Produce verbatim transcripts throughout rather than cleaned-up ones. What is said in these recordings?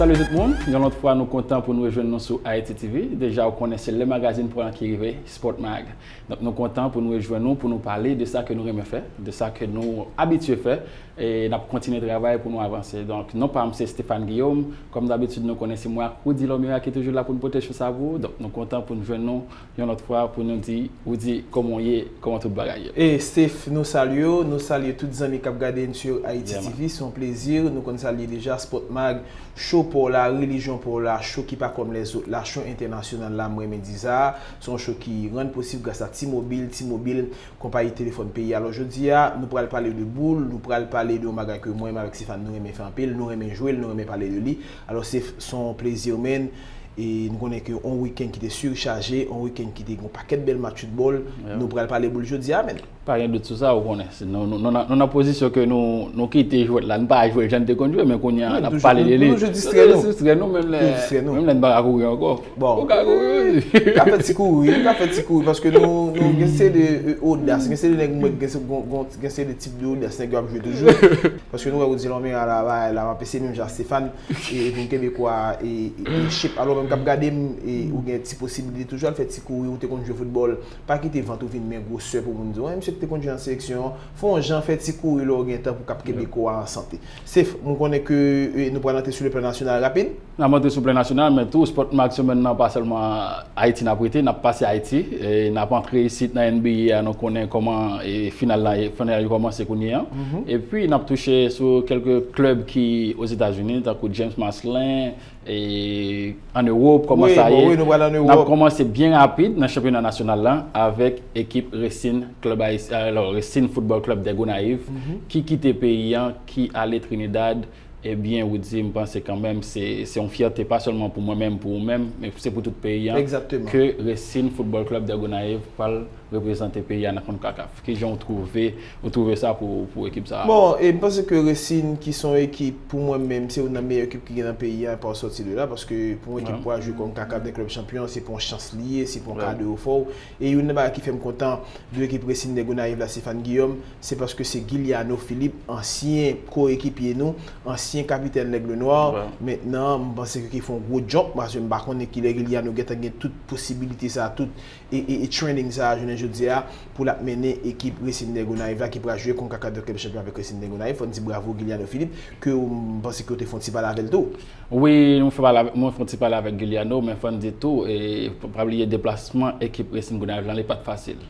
Salut tout moun, yon lòt fwa nou kontan pou nou rejwenn nou sou Haiti T V. Deja ou konnen se lè magazin pran ki rive, Sport Mag. Donk nou kontan pou nou rejwenn nou, pou nou pale de sa ke nou renmen fè, de sa ke nou abitye fè, e n ap kontinye travay pou nou avanse. Donk non pa m se Stéphane Guillaume, kòm dabitid nou konnen se mwen ak Rudy Lomera ki toujou la pou n pote cho sa pou ou. Donk nou kontan pou n jwenn nou yon lòt fwa pou nou di, Rudy, kòman w ye, kòman tout bagay yo? E Steph, nou salye w, nou salye tout zanmi k ap gade n sou Haiti T V, se yon plezi, nou konn salye deja Sport Mag, cho pa w la, relijyon pa w la, cho ki pa kòm lèzòt la, cho entènasyonal la, m renmen di sa, se yon cho ki rann posib gras a T-Mobile, T-Mobile, konpayi telefòn peyi a. Alò jodi a, nou pral pale de boul, nou pral pale de yon bagay ke mwen menm avèk Stéphane nou renmen fè anpil, nou renmen jwe l, nou renmen pale de li. Alò se, se yon plezi, men, e nou konnen ke yon wikenn ki te sichaje, yon wikenn ki te gen yon pakèt bèl match foutbòl, nou pral pale boul jodi a, men. Pa gen dout sou sa, ou konnen. Se nou, nou, nou, nan- nou nan pozisyon ke nou, nou kite jwèt la, nou pa jwe l jan n te konn jwe, men kounye a, n ap pale de li. Nou toujou distrè nou. Distrè nou, menm lè, menm lè n pa ka kouri ankò. Bon. Ou ka kouri, wi. Ka fè ti kouri, ka fè ti kouri, paske nou, nou gen seri de, e, odas, gen seri de nèg mwen, gen se- gon- gon- gen seri de tip de odas nèg yo ap jwe toujou. Paske nou wè Rudy Lomera la, la, la, m ap eseye menm jan Stéphane, e, e pou m kenbe kwa, e, e, e, chip, alò menm k ap gade m, e, ou gen ti posibilite toujou al fè ti kouri, ou te konn jwe foutbòl, pa kite vant ou vin men gwosè pou moun di w, "Wi, misye ki te konn jwe nan seleksyon an, fè yon jan fè ti kouri lè w gen tan pou k ap kenbe kò a an sante." Steph, mwen konnen ke, e, nou pral antre sou le plan nasyonal rapid. N ap antre sou plan nasyonal, men tou, Sport Mag semèn nan, pa sèlman Ayiti n ap rete, n ap pase Ayiti, e n ap antre isit nan N B A a, nou konnen kòman, e, final la, e, final yo kòmanse kounye a. Epi, n ap touche sou kèlke klèb ki Ozetazini, tankou James Maslin, e, ann Ewòp, kòman sa ye. Wi, bon, wi, nou pral ann Ewòp. N ap kòmanse byen rapid nan chanpyona nasyonal la avèk ekip Racing Club Haïti-, alò, Racing Football Club de Gonayiv, ki kite peyi a, ki ale Trinidad. Ebyen, Rudy, m panse kanmenm se, se yon fyète, pa sèlman pou mwen menm, pou ou menm, men se pou tout peyi a, ke Racing Football Club de Gonayiv pral reprezante peyi a nan konkakaf. Kijan ou twouve, ou twouve sa pou, pou ekip sa a? Bon, e m panse ke Racing, ki se yon ekip, pou mwen menm, se youn nan meyè ekip ki gen nan peyi a, pa w sòti de la, paske pou yon ekip pou al jwe konkakaf de klèb chanpyon, se pa yon chans li ye, se pa yon kado yo fè w. E youn nan bagay ki fè m kontan de ekip Racing de Gonayiv la, Stéphane Guillaume, se paske se Guiliano Philippe, ansyen koekipye nou, ansyen kapitèn Lègle Nwa. Mentnan, m panse ke ki fè yon gwo jump, paske m pa konnen kilè Guiliano gentan gen tout posibilite sa, tout e, e, e training sa, jounen jodi a, pou l ap mennen ekip Racing de Gonayiv la ki pral jwe konkakaf de klèb chanpyon avèk Racing de Gonayiv. Fò n di bravo Guiliano Philippe, ke m panse ke w te fè yon ti pale avè l tou. Wi, mwen fè pale avè- mwen fè yon ti pale avèk Guiliano, men fò n di tou, e, pa bliye deplasman ekip Racing Gonayiv lan, li pa t fasil.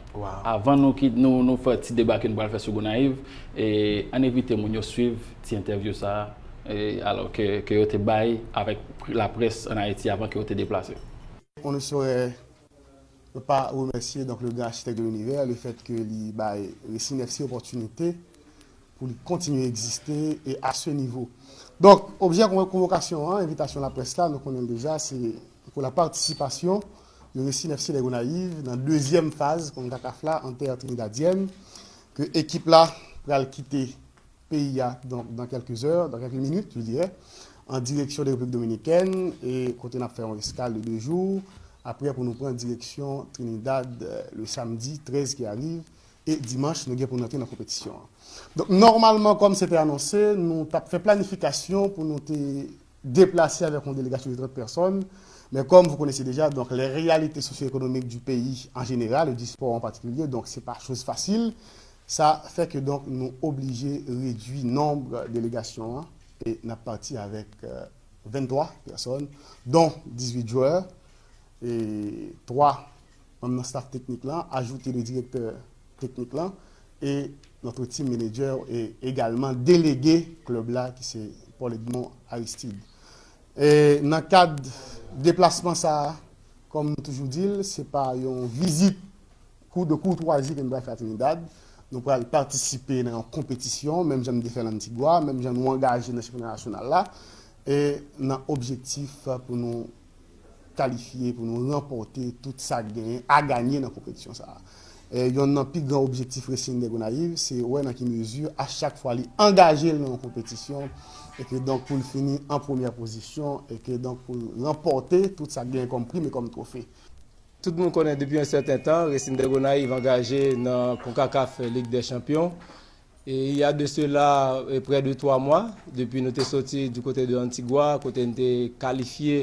Avan nou ki, nou, nou fè ti deba ke nou pral fè sou Gonayiv, e, ann envite moun yo swiv ti entèvyou sa a, e, alò ke, ke yo te bay avèk laprès ann Ayiti avan ke yo te deplase. On ne saurait ne pas remercier donc le grand architecte de l'univers, le fait que li bay Racing F C opportunité pou li kontinye egziste e a se nivo. Donk, objè konvokasyon an, envitasyon laprès la, nou konnen l deja, se pou la partisipasyon de Racing F C de Gonayiv nan dezyèm faz konkakaf la an tè trinidadyèn, ke ekip la pral kite peyi a, donk, dans quelques heures, dans quelques minutes, je dirais, en direction de République Dominicaine, e kote n ap fè yon eskal de de jou, apre pou nou pran direksyon Trinidad, euh, le samedi treize qui arrive, e dimanch, nou gen pou n antre nan konpetisyon an. Donk, nòmalman, kòm se te anonse, nou t ap fè planifikasyon pou nou te deplase avèk yon delegasyon de trant pèsòn, men comme vous connaissez déjà, donc les réalités socio-économiques du pays en général, et du sport en particulier, donc c'est pas chose facile. Sa fè ke donk nou oblije redui nonb delegasyon an e n ap pati avèk, euh, venntwa pèsòn, dont dizwit jwè, e twa manm nan staff teknik lan, ajoute le direktè teknik lan, e notre team manager e egalman delege klèb la ki se Paul Edmond Aristide. E nan kad deplasman sa a, kòm nou toujou di l, se pa yon vizit kou de koutwazi ke nou pral fè a Trinidad. Nou pral patisipe nan yon konpetisyon, menm jan nou te fè l Antigwa, menm jan nou angaje nan chanpyona nasyonal la, e nan objektif pou nou kalifye, pou nou ranpòte tout sa k genyen a ganye nan konpetisyon sa a. E yonn nan pi gran objektif Racing de Gonayiv, se wè nan ki mezi, a chak fwa li angaje l nan yon konpetisyon, e ke donk pou l fini an premyè pozisyon, e ke donk pou l ranpòte tout sa k genyen kòm prim e kòm twofe. Tout moun konnen depi yon sèten tan, Racing de Gonayiv angaje nan konkakaf Lig dè Chanpyon. Et il y a de cela, eh, près de trois mois, depi nou te soti du côté de Antigua, kote nou te kalifye,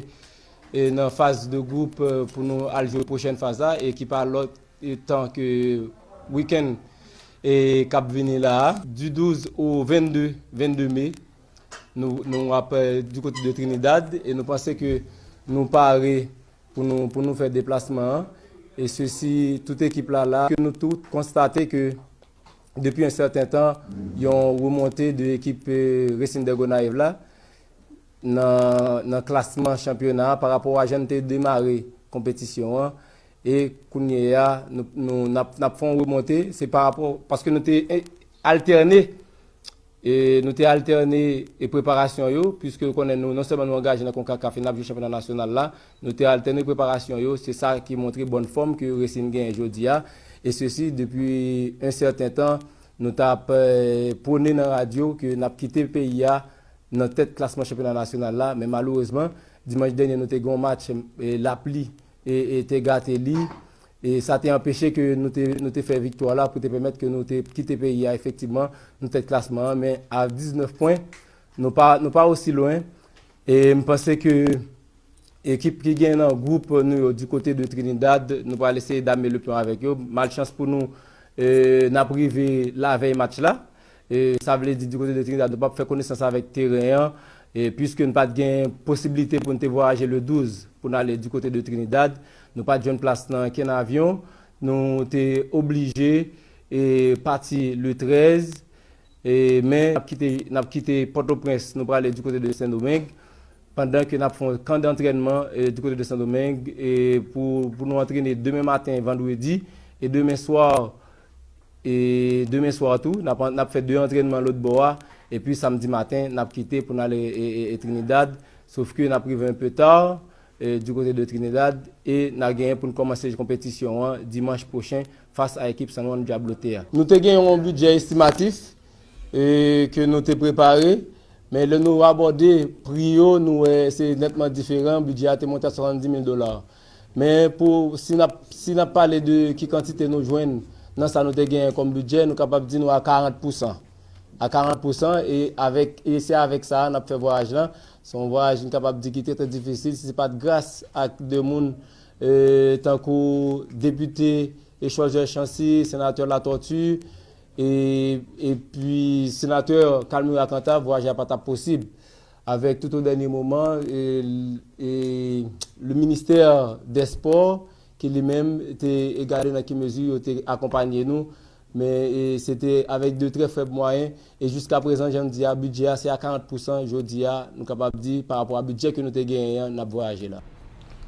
eh, nan faz de gwoup, eh, pou nou al jwe pwochèn faz la, e ki pa lòt, eh, tan ke wikenn, eh, k ap vini la a. Du douze au vingt-deux, vingt-deux mai, nou, nou ap, eh, du côté de Trinidad, e nou panse ke nou pare pou nou, pou nou fè deplasman an. E sesi, tout ekip la la, ke nou tout konstate ke depi yon sèten tan, yon remonte de ekip, eh, Racing de Gonayiv la nan, nan klasman chanpyona a pa rapò a jan n te demare konpetisyon an. E kounye a, nou, nou, n ap, n ap fè yon remonte, se pa rapò, paske nou te, eh, altène, e nou te altène, e preparasyon yo, puiske ou konnen nou, non sèlman nou angaje nan konkakaf e n ap jwe chanpyona nasyonal la, nou te altène preparasyon yo, se sa ki montre bòn fòm ke Racing genyen jodi a. E sesi, depi yon sèten tan, nou t ap, eh, pwone nan radyo ke n ap kite peyi a nan tèt klasman chanpyona nasyonal la, men malerezman, dimanch dènye nou te gen yon match, eh, lapli, e, e te gate li, e sa te anpeche ke nou te, nou te fè viktwa la pou te pèmèt ke nou te kite peyi a efektivman, nou tèt klasman an, men a diznèf pwen, nou pa, nou pa osi lwen, e m panse ke ekip ki gen nan gwoup nou yo du côté de Trinidad, nou pral eseye dame le pyon avèk yo. Malchans pou nou, eh, n ap rive lavèy match la. E sa vle di du côté de Trinidad, nou p ap fè konesans avèk teren an, e puiske nou pa t gen posiblite pou n te vwayaje le douz pou n ale du côté de Trinidad, nou pa t jwenn plas nan kenn avyon, nou te oblije, e, pati le trèz, e, men n ap kite, n ap kite Pòtoprens, nou prale du côté de Sendomeng, pandan ke n ap fè yon kan d'antrènman, e, du côté de Sendomeng, e, pou, pou nou antrene demen maten, vandredi, e demen swa, e demen swa tou, n ap, n ap fè de antrènman lòt bò a, epi samdi maten, n ap kite pou n ale, e, e, e Trinidad, sof ke n ap rive un peu tard, e, du côté de Trinidad, e n a genyen pou n kòmanse konpetisyon an dimanch pwochen fas a ekip San Juan Diablote a. Nou te gen yon bidjè estimatif, e, ke nou te prepare, men lè nou abòde pri yo, nou wè se nètman diferan, bidjè a te monte a swasanndis mil dola. Men pou, si n ap, si n ap pale de ki kantite nou jwenn nan sa nou te genyen kòm bidjè, nou kapab di nou a karant pousan. A karant pousan, e avèk, e se avèk sa a n ap fè vwayaj lan. Se yon vwayaj, m kapab di, ki trè, trè difisil, si se pa t gras ak de moun, e, tankou depite Echolzer Chancy, senatè Latortue, e, epi senatè Calmur Alcantara, vwayaj la pa t ap posib. Avèk tout o dènye moman, e, e, le ministè dè spò, ki li menm te gade nan ki mezi yo te akonpanye nou, men, e, se te avèk de trè fèb mwayen, e jiska prezan, jan m di a, bidjè a se a karant pousan, jodi a, nou kapab di, pa rapò a bidjè ke nou te genyen an, n ap vwayaje la.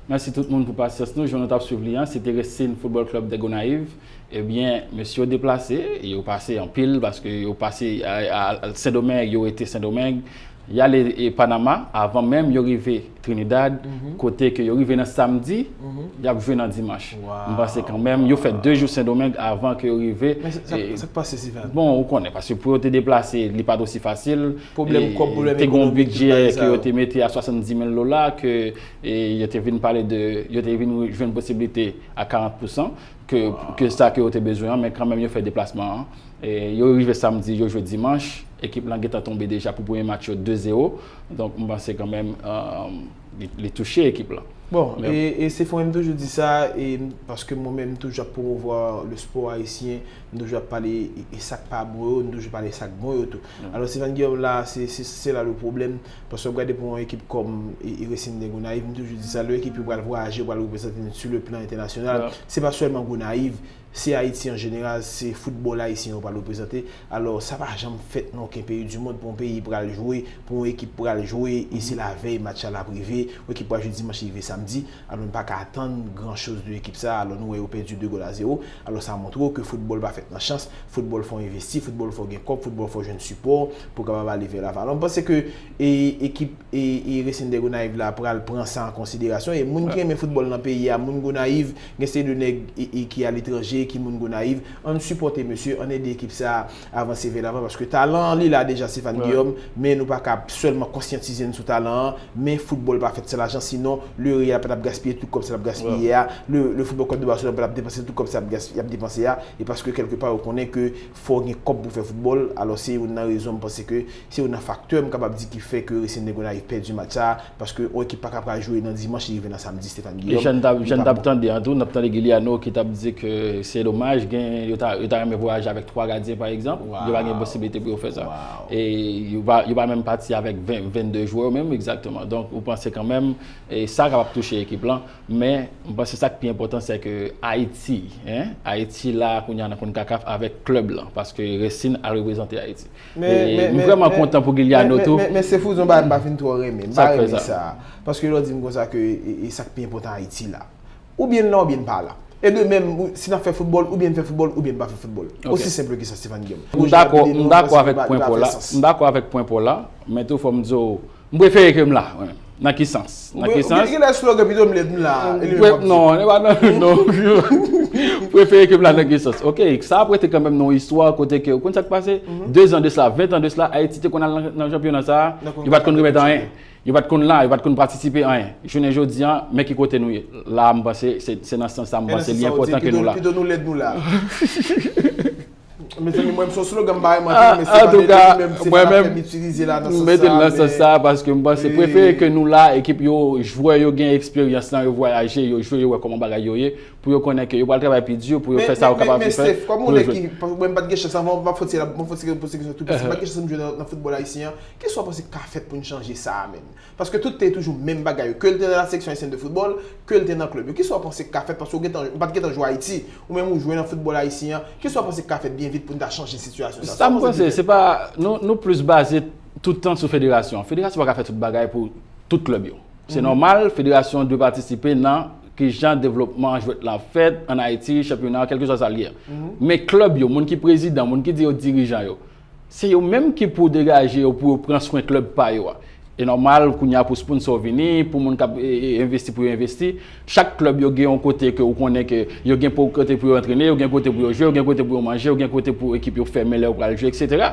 Mèsi tout moun pou pasyans nou. Jan nou t ap swiv li an, se te Racing Football Club de Gonayiv. Ebyen, mesye yo deplase, e yo pase anpil, paske yo pase a, a, a Sendomeng, yo rete Sendomeng, y ale, e, Panama, avan menm yo rive Trinidad, kote ke yo rive nan samdi, y ap jwe nan dimanch. M panse kanmenm, yo fè de jou Sendomeng avan ke yo rive. Men sa, sa, e, sa k pase, Steven? Bon, ou konnen, paske pou yo te deplase, li pa t osi fasil. Pwoblèm kòb, pwoblèm ekonomik, tout bagay sa yo. E te gen yon bidjè ke yo te mete a swasanndis mil dola, ke, e, yo te vin pale de, yo te vin jwenn posiblite a karant pousan ke, ke sa ke yo te bezwen an, men kanmenm yo fè deplasman an. E yo rive samdi, yo jwe dimanch. Ekip lan gentan tonbe deja pou premye match yo de zewo. Donk, m panse kanmenm, e, li, li touche ekip lan. Bon, men e, e Steven, m toujou di sa, e, paske mwen menm, m toujou ap pwomouvwa le spò ayisyen, m toujou ap pale, e, e sa k pa bon yo, m toujou pale sa k bon yo tou. Alò, Steven Guillaume la, se, se, se la le pwoblèm, paske w ap gade pou yon ekip kòm, e, e Racing de Gonayiv, m toujou di sa, lè ekip yo pral vwayaje, yo pral reprezante n sur le plan entènasyonal, se pa sèlman Gonayiv, se Ayiti an jeneral, se foutbòl ayisyen yo pral reprezante. Alò, sa pa janm fèt nan okenn peyi di mond pou yon peyi pral jwe, pou yon ekip pral jwe, e se lavèy match la l ap rive, yon ekip pral jwe dimanch, li rive samdi. Alò, nou pa ka atann gran choz de ekip sa a. Alò, nou wè yo pèdi de gòl a zewo. Alò, sa montre w ke foutbòl pa fèt nan chans. Foutbòl fò w envesti, foutbòl fò w gen kòb, foutbòl fò w jwenn sipò pou w kapab ale vè lavan. Alò, m panse ke, e, ekip e, e Racing de Gonayiv la pral pran sa an konsiderasyon. E moun ki renmen foutbòl nan peyi a, moun Gonayiv, gen seri de nèg, e, e ki aletranje, ki moun Gonayiv. Ann sipòte mesye, ann ede ekip sa a avanse vè lavan, paske talan an li la deja, Stéphane Guillaume, men nou pa ka sèlman konsyantize n sou talan an, men foutbòl pa fèt san lajan, sinon le Real pa t ap gaspiye tout kòb sa l ap gaspiye a, le, le Football Club de Barcelone pa t ap depanse tout kòb sa y ap gas-, y ap depanse a, e paske kèlkepa yo konnen ke fò w gen kòb pou fè foutbòl, alò se youn nan rezon m panse ke se youn nan faktè m kapab di ki fè ke Racing de Gonayiv pèdi match sa a, paske yon ekip pa ka pral jwe nan dimanch, li rive nan samdi, Stéphane Guillaume. E jan n t ap, jan n t ap tande an tou, n ap tande Guiliano ki t ap di ke se domaj, gen, yo ta, yo ta renmen vwayaje avèk twa gadyen, pa egzanp, yo pa gen posiblite pou yo fè sa. E yo pa, yo pa menm pati avèk ven, vennde jwè menm, egzakteman. Donk, ou panse kanmenm, e sa kapab touche ekip lan, men m panse sa k pi enpòtan, se ke Ayiti, en, Ayiti la, kounye a nan CONCACAF avèk klèb lan, paske Racing al reprezante Ayiti. E m vrèman kontan pou Guiliano tou. Men, men, men se fouzon bagay m pa fin twò renmen. M pa renmen sa. Paske lè w di m konsa ke e, e sa k pi enpòtan Ayiti la. Oubyen l la, oubyen l pa la. E de menm, ou- si n ap fè foutbòl, oubyen n fè foutbòl, oubyen n pa fè foutbòl. Osi senp ke sa, Stéphane Guillaume. M dakò, m dakò avèk pwen pa w la. M dakò avèk pwen pa w la, men tou fò m di w, m prefere ke m la, mwen menm. Nan ki sans? Nan ki sans? Ou gen lè slogan pito m lèd m la, e li menm w ap di. Non, e pa nan, non. Prefere ke m la nan ki sans? Ok, sa ap rete kanmenm nan yon istwa kote ke, ou konn sa k pase? Dezan de sila, ven tan de sila, Ayiti te konn al nan, nan chanpyona sa a, yo pa t konn remèt anyen. Yo pa t konn la, yo pa t konn patisipe anyen. Jounen jodi a, men ki kote nou ye. La, m panse, se, se nan sans sa, m panse li enpòtan ke nou la. Pito nou lèd nou la. Mezanmi, mwen, m se yon slogan, m pa renmen antre, men se pa de li menm, se pa la fè m itilize la nan sans sa, men m mete l nan sans sa, paske m panse prefere ke nou la, ekip yo, jwè yo gen eksperyans lan, yo vwayaje, yo jwe, yo wè kòman bagay yo ye, pou yo konnen ke yo pral travay pi di, pou yo fè sa yo kapab fè, pou yo jwenn. Men, men, men Steph, kòm ou nèg ki, mwen, m pa t gen chans, anvan, m ap fè ti, m ap fè ti, ti, ti, ti, m pa t gen chans m jwe nan, nan foutbòl ayisyen an, kisa w panse k ka fèt pou n chanje sa a, menm? Paske tout te toujou menm bagay yo. Ke l te nan la sélection haïtienne de football, ke l te nan klèb yo. Kisa w panse k ka fèt? Paske w gentan, ou pa t gentan jwe Ayiti. Ou menm ou jwe nan foutbòl ayisyen an. Kisa w panse k ka fèt byen vit pou n ta chanje sitiyasyon sa? Sa m panse, se pa, nou, nou plis baze tout tan sou federasyon an. Federasyon pa ka fè tout bagay pou tout klèb yo. Se nòmal, federasyon dwe patisipe nan kijan devlopman jwèt la fèt ann Ayiti, chanpyona, kèlkeswa sa l ye. Men klèb yo, moun ki prezidan, moun ki di yo dirijan yo, se yo menm ki pou degaje yo pou yo pran swen klèb pa yo a. E nòmal, kounye a pou sponsò vini, pou moun k ap, e, e, envesti pou yo envesti. Chak klèb yo gen yon kote ke ou konnen ke yo gen pou, kote pou yo antrene, yo gen kote pou yo jwe, yo gen kote pou yo manje, yo gen kote pou ekip yo fèmen lè yo pral jwe, etsetera.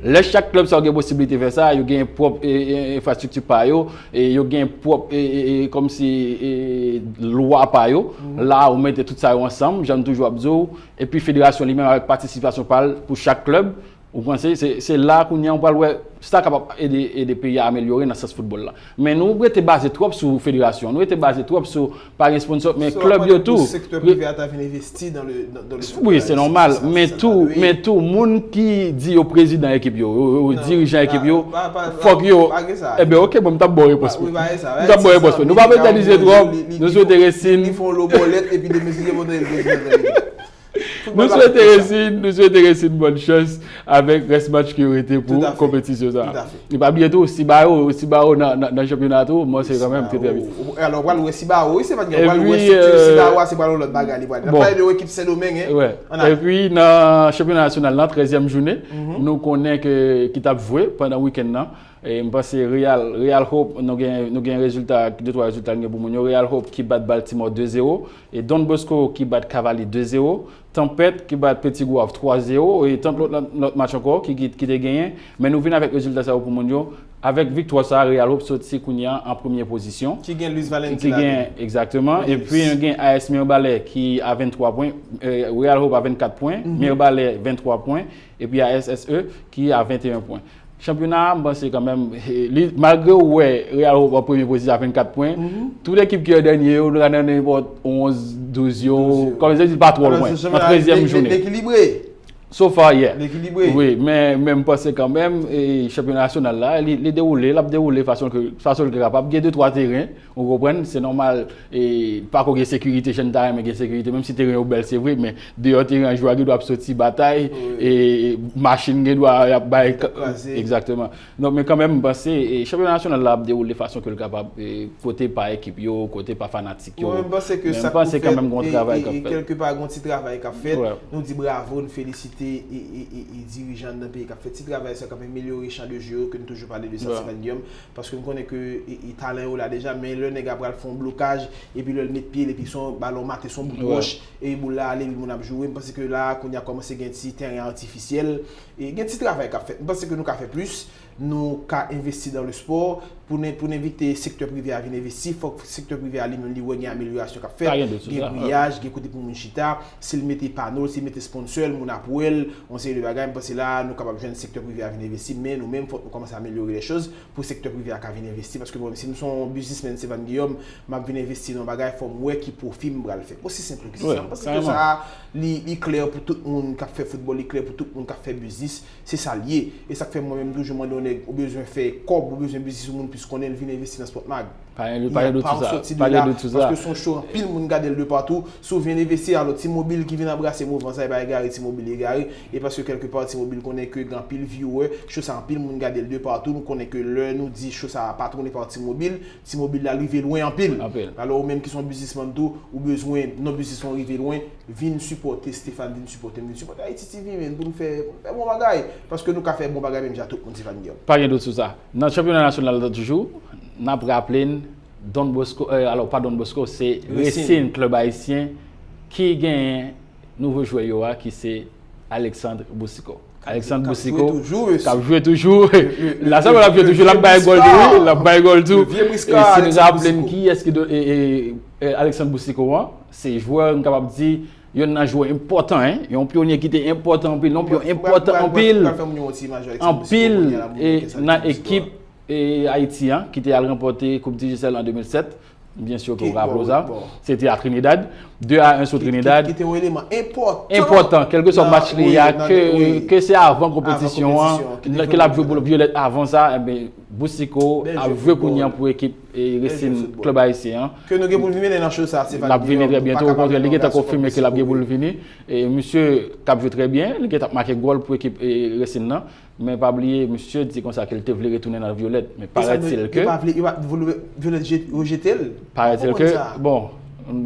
Lè chak klèb sa yo gen posiblite fè sa, yo gen pwòp, e, e, enfrastrikti pa yo, e yo gen pwòp, e, e, e, kòmsi, e, lwa pa yo. La, ou mete tout sa yo ansanm, jan m toujou ap di w, epi federasyon li menm avèk patisipasyon pa l pou chak klèb, ou panse, se, se la kounye a ou pral wè sa kapab ede, ede peyi a amelyore nan sans foutbòl la. Men nou rete baze twòp sou federasyon, nou rete baze twòp sou pa gen sponsò, men klèb yo tou. Sektè prive a ta vin envesti dans le, dans, dans le football. Wi, se nòmal, men tou, men tou, moun ki di yo prezidan ekip yo, yo, yo dirijan ekip yo, fòk yo, enben, ok, bon, m t ap ba w repons mwen. M t ap ba w repons mwen. Nou pa etènize twòp, nou swete Racing. Li fè yon lo bòlèt, epi demen si Dye vle, li prezidan. Nou swete Racing, nou swete Racing bòn chans avèk rès match ki rete pou konpetisyon sa a. E pa bliye tou, Sibaro, Sibaro nan, nan, nan chanpyona tou, m panse kanmenm trè, trè byen. Alò, w pral wè Sibaro, wi, se pa gen, w pral wè estrikti Sibaro a, se pral yon lòt bagay, li pral. N ap pale de yon ekip Sendomeng, en. Epi nan chanpyona nasyonal lan, trèzyèm jounen, nou konnen ke, ki t ap jwe pandan wikenn nan, E m panse Real, Real Hope, nou gen, nou gen rezilta, de twa rezilta nou gen pou moun yo. Real Hope ki bat Baltimore de zewo, e Don Bosco ki bat Cavalier de zewo, Tempête ki bat Petit Goâve twa zewo, e tant lòt, lòt, lòt match ankò ki, ki, ki te genyen. Men nou vin avèk rezilta sa yo pou moun yo. Avèk viktwa sa a, Real Hope soti kounye a an premye pozisyon. Ki gen Luis Valenti ladan. Ki gen, egzakteman. Epi nou gen A S Mirebalais ki a venntwa pwen, e, Real Hope a vennkat pwen, Mirebalais venntwa pwen, epi A S S E ki a venteyen pwen. Chanpyona a, m panse kanmenm, eh, li, malgre w wè Real Hope an premye pozisyon a vennkat pwen, tout ekip ki an dènye yo, nou ka nan nenpòt onz, douz yo, kòm se di pa twò lwen, nan trèzyèm jounen. Ekilibre. So far, yeah. Wi, men, men m panse kanmenm, eh, chanpyona nasyonal la, li, li dewoule, l ap dewoule fason ke, fason l kapab. Gen de twa teren, ou konprann, se nòmal, e pako gen sekirite, jan n ta renmen gen sekirite, menm si teren yo bèl, se vre, men deyò teren an, jwè a gen dwa ap soti batay, e machin gen dwa ap bay. Egzakteman. Donk, men kanmenm, m panse, e, chanpyona nasyonal la ap dewoule fason ke l kapab, e, pote pa ekip yo, pote pa fanatik yo. Mwen, m panse ke sa k pou fèt, e, e, kèlkepa, gen yon ti travay k ap fèt. Nou di bravo, n felisite. e, e, e, e, e dirijan anndan peyi k ap fè ti travay sa, k ap amelyore chan de je yo, ke n toujou pale de sa, Stephane Guillaume, paske m konnen ke e, e talan yo la deja, men lè nèg la pral fè yon blokaj, epi lè l met pye l, epi se yon balon mate, se yon bout wòch, e boul la ale, epi moun ap joure, m panse ke la, kounye a kòmanse gen ti teren atifisyèl, e gen ti travay k ap fèt. M panse ke nou ka fè plis, nou ka envesti dans le sport, pou n, pou n envite sektè prive a vin envesti, fòk sektè prive a li menm li wè gen amelyorasyon k ap fèt, gen griyaj, gen kote pou moun chita, si l mete pano, si l mete sponsor, moun ap wè l, yon seri de bagay, m panse la, nou kapab jwenn sektè prive a vin envesti, men nou menm, fòk nou kòmanse amelyore lè choz pou sektè prive a ka vin envesti, paske mwen, si m se yon biznismenn, Stephane Guillaume, m ap vin envesti nan yon bagay, fò m wè ki pwofi m pral fè. Osi senp ke sa. M panse ke sa, li, li klè pou tout moun k ap fè foutbòl, li klè pou tout moun k ap fè biznis, se sa l ye. E sa k fè mwen menm toujou mande yon nèg, ou bezwen fè kòb, ou bezwen biznis, yon moun plis konnen l, vin envesti nan Sport Mag. Pa gen dout, pa gen dout sou sa. Pa gen dout sou sa. Paske se yon show, anpil moun gade l de patou. Si w vin envesti, alò, T-Mobile ki vin anbrase mouvman sa, e pa egare, T-Mobile egare. E paske kèlke pa, T-Mobile konnen ke gen anpil viewer, show sa, anpil moun gade l de patou. Nou konnen ke lè nou di show sa patwone pa T-Mobile, T-Mobile la rive lwen anpil. Alò, ou menm ki se yon biznismann tou, ou bezwen, non biznis ou rive lwen, vin sipòte Stephane, vin sipòte m, vin sipòte Haiti T V, men pou n fè, pou n fè bon bagay. Paske nou ka fè bon bagay menm jan tout moun, Stephane Guillaume. Pa gen dout sou sa. Nan chanpyona nasyonal la toujou, n ap raple n, Don Bosco, euh, alò, pa Don Bosco, se Racing Club Haïtien ki genyen nouvo jwè yo a, ki se Alexandre Boucicault. Alexandre Boucicault, k ap jwe toujou. La sa l ap jwe toujou, l ap bay gòl tou, wi, l ap bay gòl tou. E si n raple n kiyès ki do-, e, e, e, Alexandre Boucicault an, se jwè, m kapab di, yonn nan jwè enpòtan, en, yon pyonye ki te enpòtan anpil, yon pyon enpòtan anpil, anpil, e, nan ekip e, Ayiti an, ki te al ranpòte Koup Digicel an de mil sèt. Byen si ke w raple w sa. Se te a Trinidad. De a en sou Trinidad. Ki te yon eleman enpòtan. Enpòtan, kèlkeswa match li a, ke, ke se avan konpetisyon an, ke l ap jwe pou Violette avan sa, enben, Boucicault ap jwe kounye a pou ekip e, Racing Club Haïtien an. Ke nou gen pou n vin mennen nan show sa, se pa. L ap vini trè byento, okontrè, li gentan konfime ke l ap gen pou l vini. E misye k ap jwe trè byen, li gentan ap make gòl pou ekip e, Racing nan. Men pa bliye, misye di konsa ke l te vle retounen nan Violette, men parèt-il ke. Yo pa vle, yo pa vle, Violette je-, rejete l. Parèt-il ke, bon,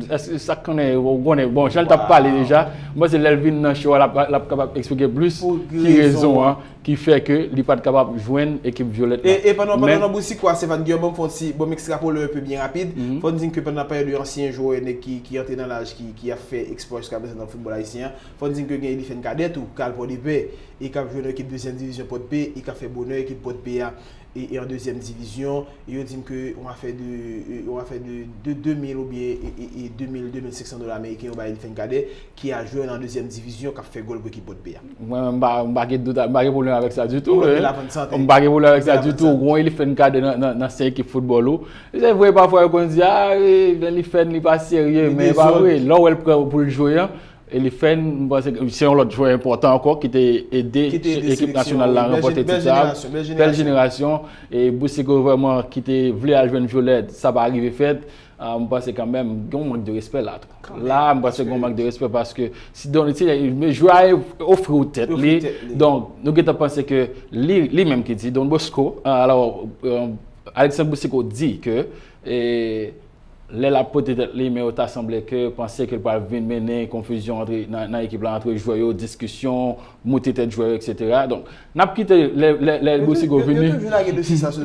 èske sa k konnen, ou konnen, bon, jan l t ap pale deja, m panse lè l vin nan show a, l ap, l ap kapab eksplike plis ki rezon an ki fè ke li pa t kapab jwenn ekip Violette la. E, e pandan, pandan nan Boucicault a, Stephane Guillaume, ban m fè yon ti, ban m ekstrapole un peu byen rapid. Fò n di ke pandan peryòd yo ansyen jwè, nèg ki, ki antre nan laj, ki, ki ap fè eksplwa jiska prezan nan foutbòl ayisyen an, fò n di ke gen Elifen Cadet tou, k al Pòdepè, e k ap jwe nan ekip dezyèm divizyon Pòdpè, e k ap fè bonè ekip Pòdpè a, e, e an dezyèm divizyon, e yo di m ke yon afè de, e, yon afè de, de de mil oubyen, e, e, e de mil, de mil senk san dola ameriken yo bay Elifen Cadet, ki a jwe nan dezyèm divizyon, k ap fè gòl pou ekip Pòdpè a. Mwen, m pa, m pa gen dout, m pa gen pwoblèm avèk sa ditou, m pa gen pwoblèm avèk sa ditou, ou gon Elifen Cadet nan, nan, nan sen ekip foutbòl ou. Se vre, pafwa yo konn di, a, e, Elifen, li pa serye, men e pa vre, lè w wè l prè pou l jwe an, Elifen, m panse ke se yon lòt jwè enpòtan ankò ki te ede ekip nasyonal la ranpòte tit sa. Bèl jenerasyon, e Boucicault vrèman ki te vle al jwenn Violette, sa pa rive fèt. Ah, m panse kanmenm, gen yon mank de respè la. La, m panse gen yon mank de respè paske si Don, si, men jwè a ofri w tèt li. Donk, nou gentan panse ke li, li menm ki di, Don Bosco, ah, alò, euh, Alexandre Boucicault di ke, e, lè l ap pote tèt li, men yo ta sanble ke panse ke l pral vin mennen konfizyon antre, nan, nan ekip la, antre jwè yo, diskisyon, moute tèt jwè yo, etsetera. Donk, n ap kite lè, lè, lè Boucicault vini.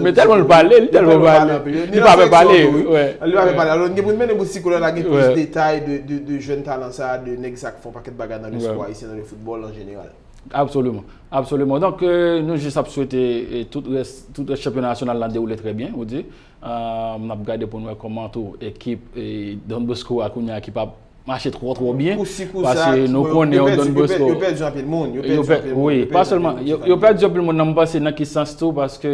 Men tèlman l pale, li tèlman pale. Li pa pè pale. Li pa pè pale. Alò, n gen pou n mennen Boucicault la, gen plis detay de, de, de jèn talan sa, de nèg sa k fè yon pakèt bagay nan le spò ayisyen, nan le foutbòl an jeneral. Absoliman. Absoliman. Donk, euh, nou jis ap swete, eh, tout rès, tout rès chanpyona nasyonal la dewoule trè byen, ou di. Euh, n ap gade pou n wè kòman tou ekip, eh, Don Bosco a kounye a ki p ap mache twò, twò byen. Paske nou konnen yon Don Bosco. Yo pèdi anpil moun. Yo pèdi anpil moun. Wi, pa sèlman, yo pèdi anpil moun nan, m panse nan ki sans tou, paske,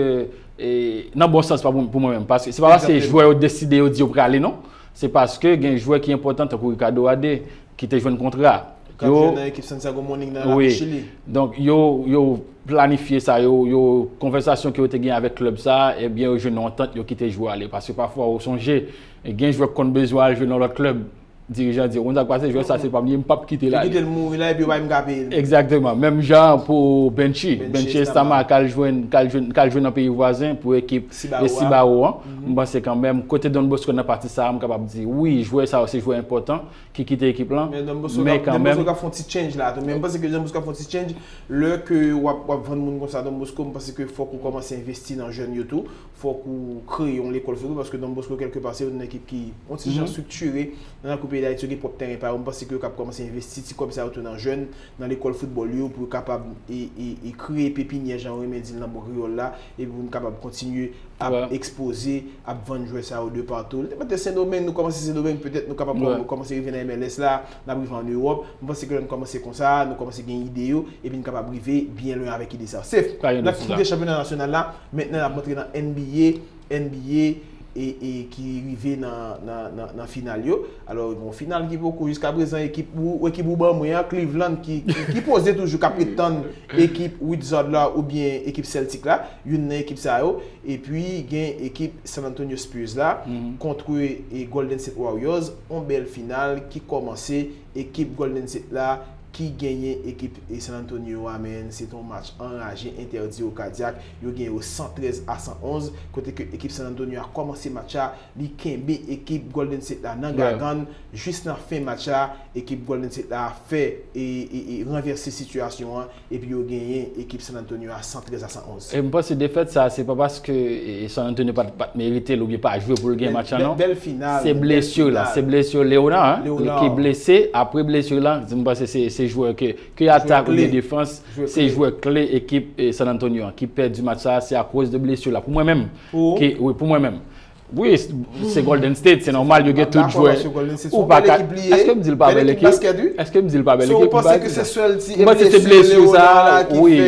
eh, nan bon sans pa pou, pou mwen menm. Paske se pa paske jwè yo deside yo di yo prale, non. Se paske gen jwè ki enpòtan, tankou Ricardo Ade, ki te jwenn kontra. K ap jwe nan ekip Santiago Morning nan Lapoch Chili. Donk, yo, yo planifye sa, yo, yo, konvèsasyon ke yo te gen avèk klèb sa, ebyen, yo jwenn yon antant, yo kite jwè a ale. Paske pafwa, ou sonje, gen jwè k konn bezwen al jwe nan lòt klèb. dirijan di, ou konn sa k pase, jwè sa se pa m li ye, m p ap kite l ale. Yo kite l mouri la epi yo pa menm ka peye l. Egzakteman. Menm jan pou Benchy. Benchy Estama k al jwenn, k al jwenn, k al jwenn nan peyi vwazen pou ekip Cibao an. M panse kanmenm, kote Don Bosco nan pati sa a, m kapab di wi, jwè sa yo se jwè enpòtan ki kite ekip lan. Men kanmenm. Don Bosco k ap fè yon ti change la tou. Men m panse ke Don Bosco ap fè yon ti change. Lè ke w ap, w ap vann moun konsa Don Bosco, m panse ke fòk ou kòmanse envesti nan jèn yo tou. Fòk ou kreye yon lekòl foutbòl paske Don Bosco kèlkepa se yon ekip ki yon ti jan estriktire nan lakou peyi Dayiti, yo gen pwòp tèren pa yo. M panse ke yo kab kòmanse envesti ti kòb sa yo tou nan jèn, nan lekòl foutbòl yo pou yo kapab e, e, e kreye pepinyè jan yo renmen di l nan bon kreyòl la, epi pou n kapab kontinye ap ekspoze, ap vann jwè sa yo de patou. Petèt Sendomeng, nou kòmanse Sendomeng, petèt nou kapab kòmanse rive nan M L S la, n ap rive ann Ewòp. M panse ke lè n kòmanse konsa, nou kòmanse gen ide yo, epi n kapab rive byen lwen avèk ide sa yo. Sef, n ap kite chanpyona nasyonal la, mentnan n ap antre nan N B A, N B A e, e ki rive nan, nan, nan, nan final yo. Alò, gen yon final ki poko, jiska prezan, ekip ou, ekip ou ban mwen an, Cleveland, ki, ki, ki poze toujou, k ap ret tann ekip Wizard la oubyen ekip Celtic la, youn nan ekip sa yo. Epi, gen ekip San Antonio Spurs la kont e Golden State Warriors, yon bèl final ki kòmanse, ekip Golden State la ki genyen ekip e San Antonio a, men se te yon match anraje, entèdi o kadyak. Yo genyen yo san trèz a san onz, kote ke ekip San Antonio a kòmanse match la, li kenbe ekip Golden State la nan gagann jis nan fen match la, ekip Golden State la fè e, e, e ranvèse sitiyasyon an, epi yo genyen ekip San Antonio a san trèz a san onz. E m panse defèt sa, se pa paske e, e San Antonio pa t, pa t merite l oubyen pa jwe pou l gen match la, non. Bèl final. Se blesi la, se blesi Leonard, hein, ki blese. Apre blesi la, m panse se, se jwè ke, ke atak oubyen defans, se jwè kle ekip e, San Antonio an ki pèdi match sa, se akoz de blesi la. Pou mwen menm, ki, wi, pou mwen menm. Wi, se Golden State, se nòmal, yo gen tout jwè. Ou pa ka. Èske m di l pa bèl ekip? Èske m di l pa bèl ekip? M panse se blesi sa, wi.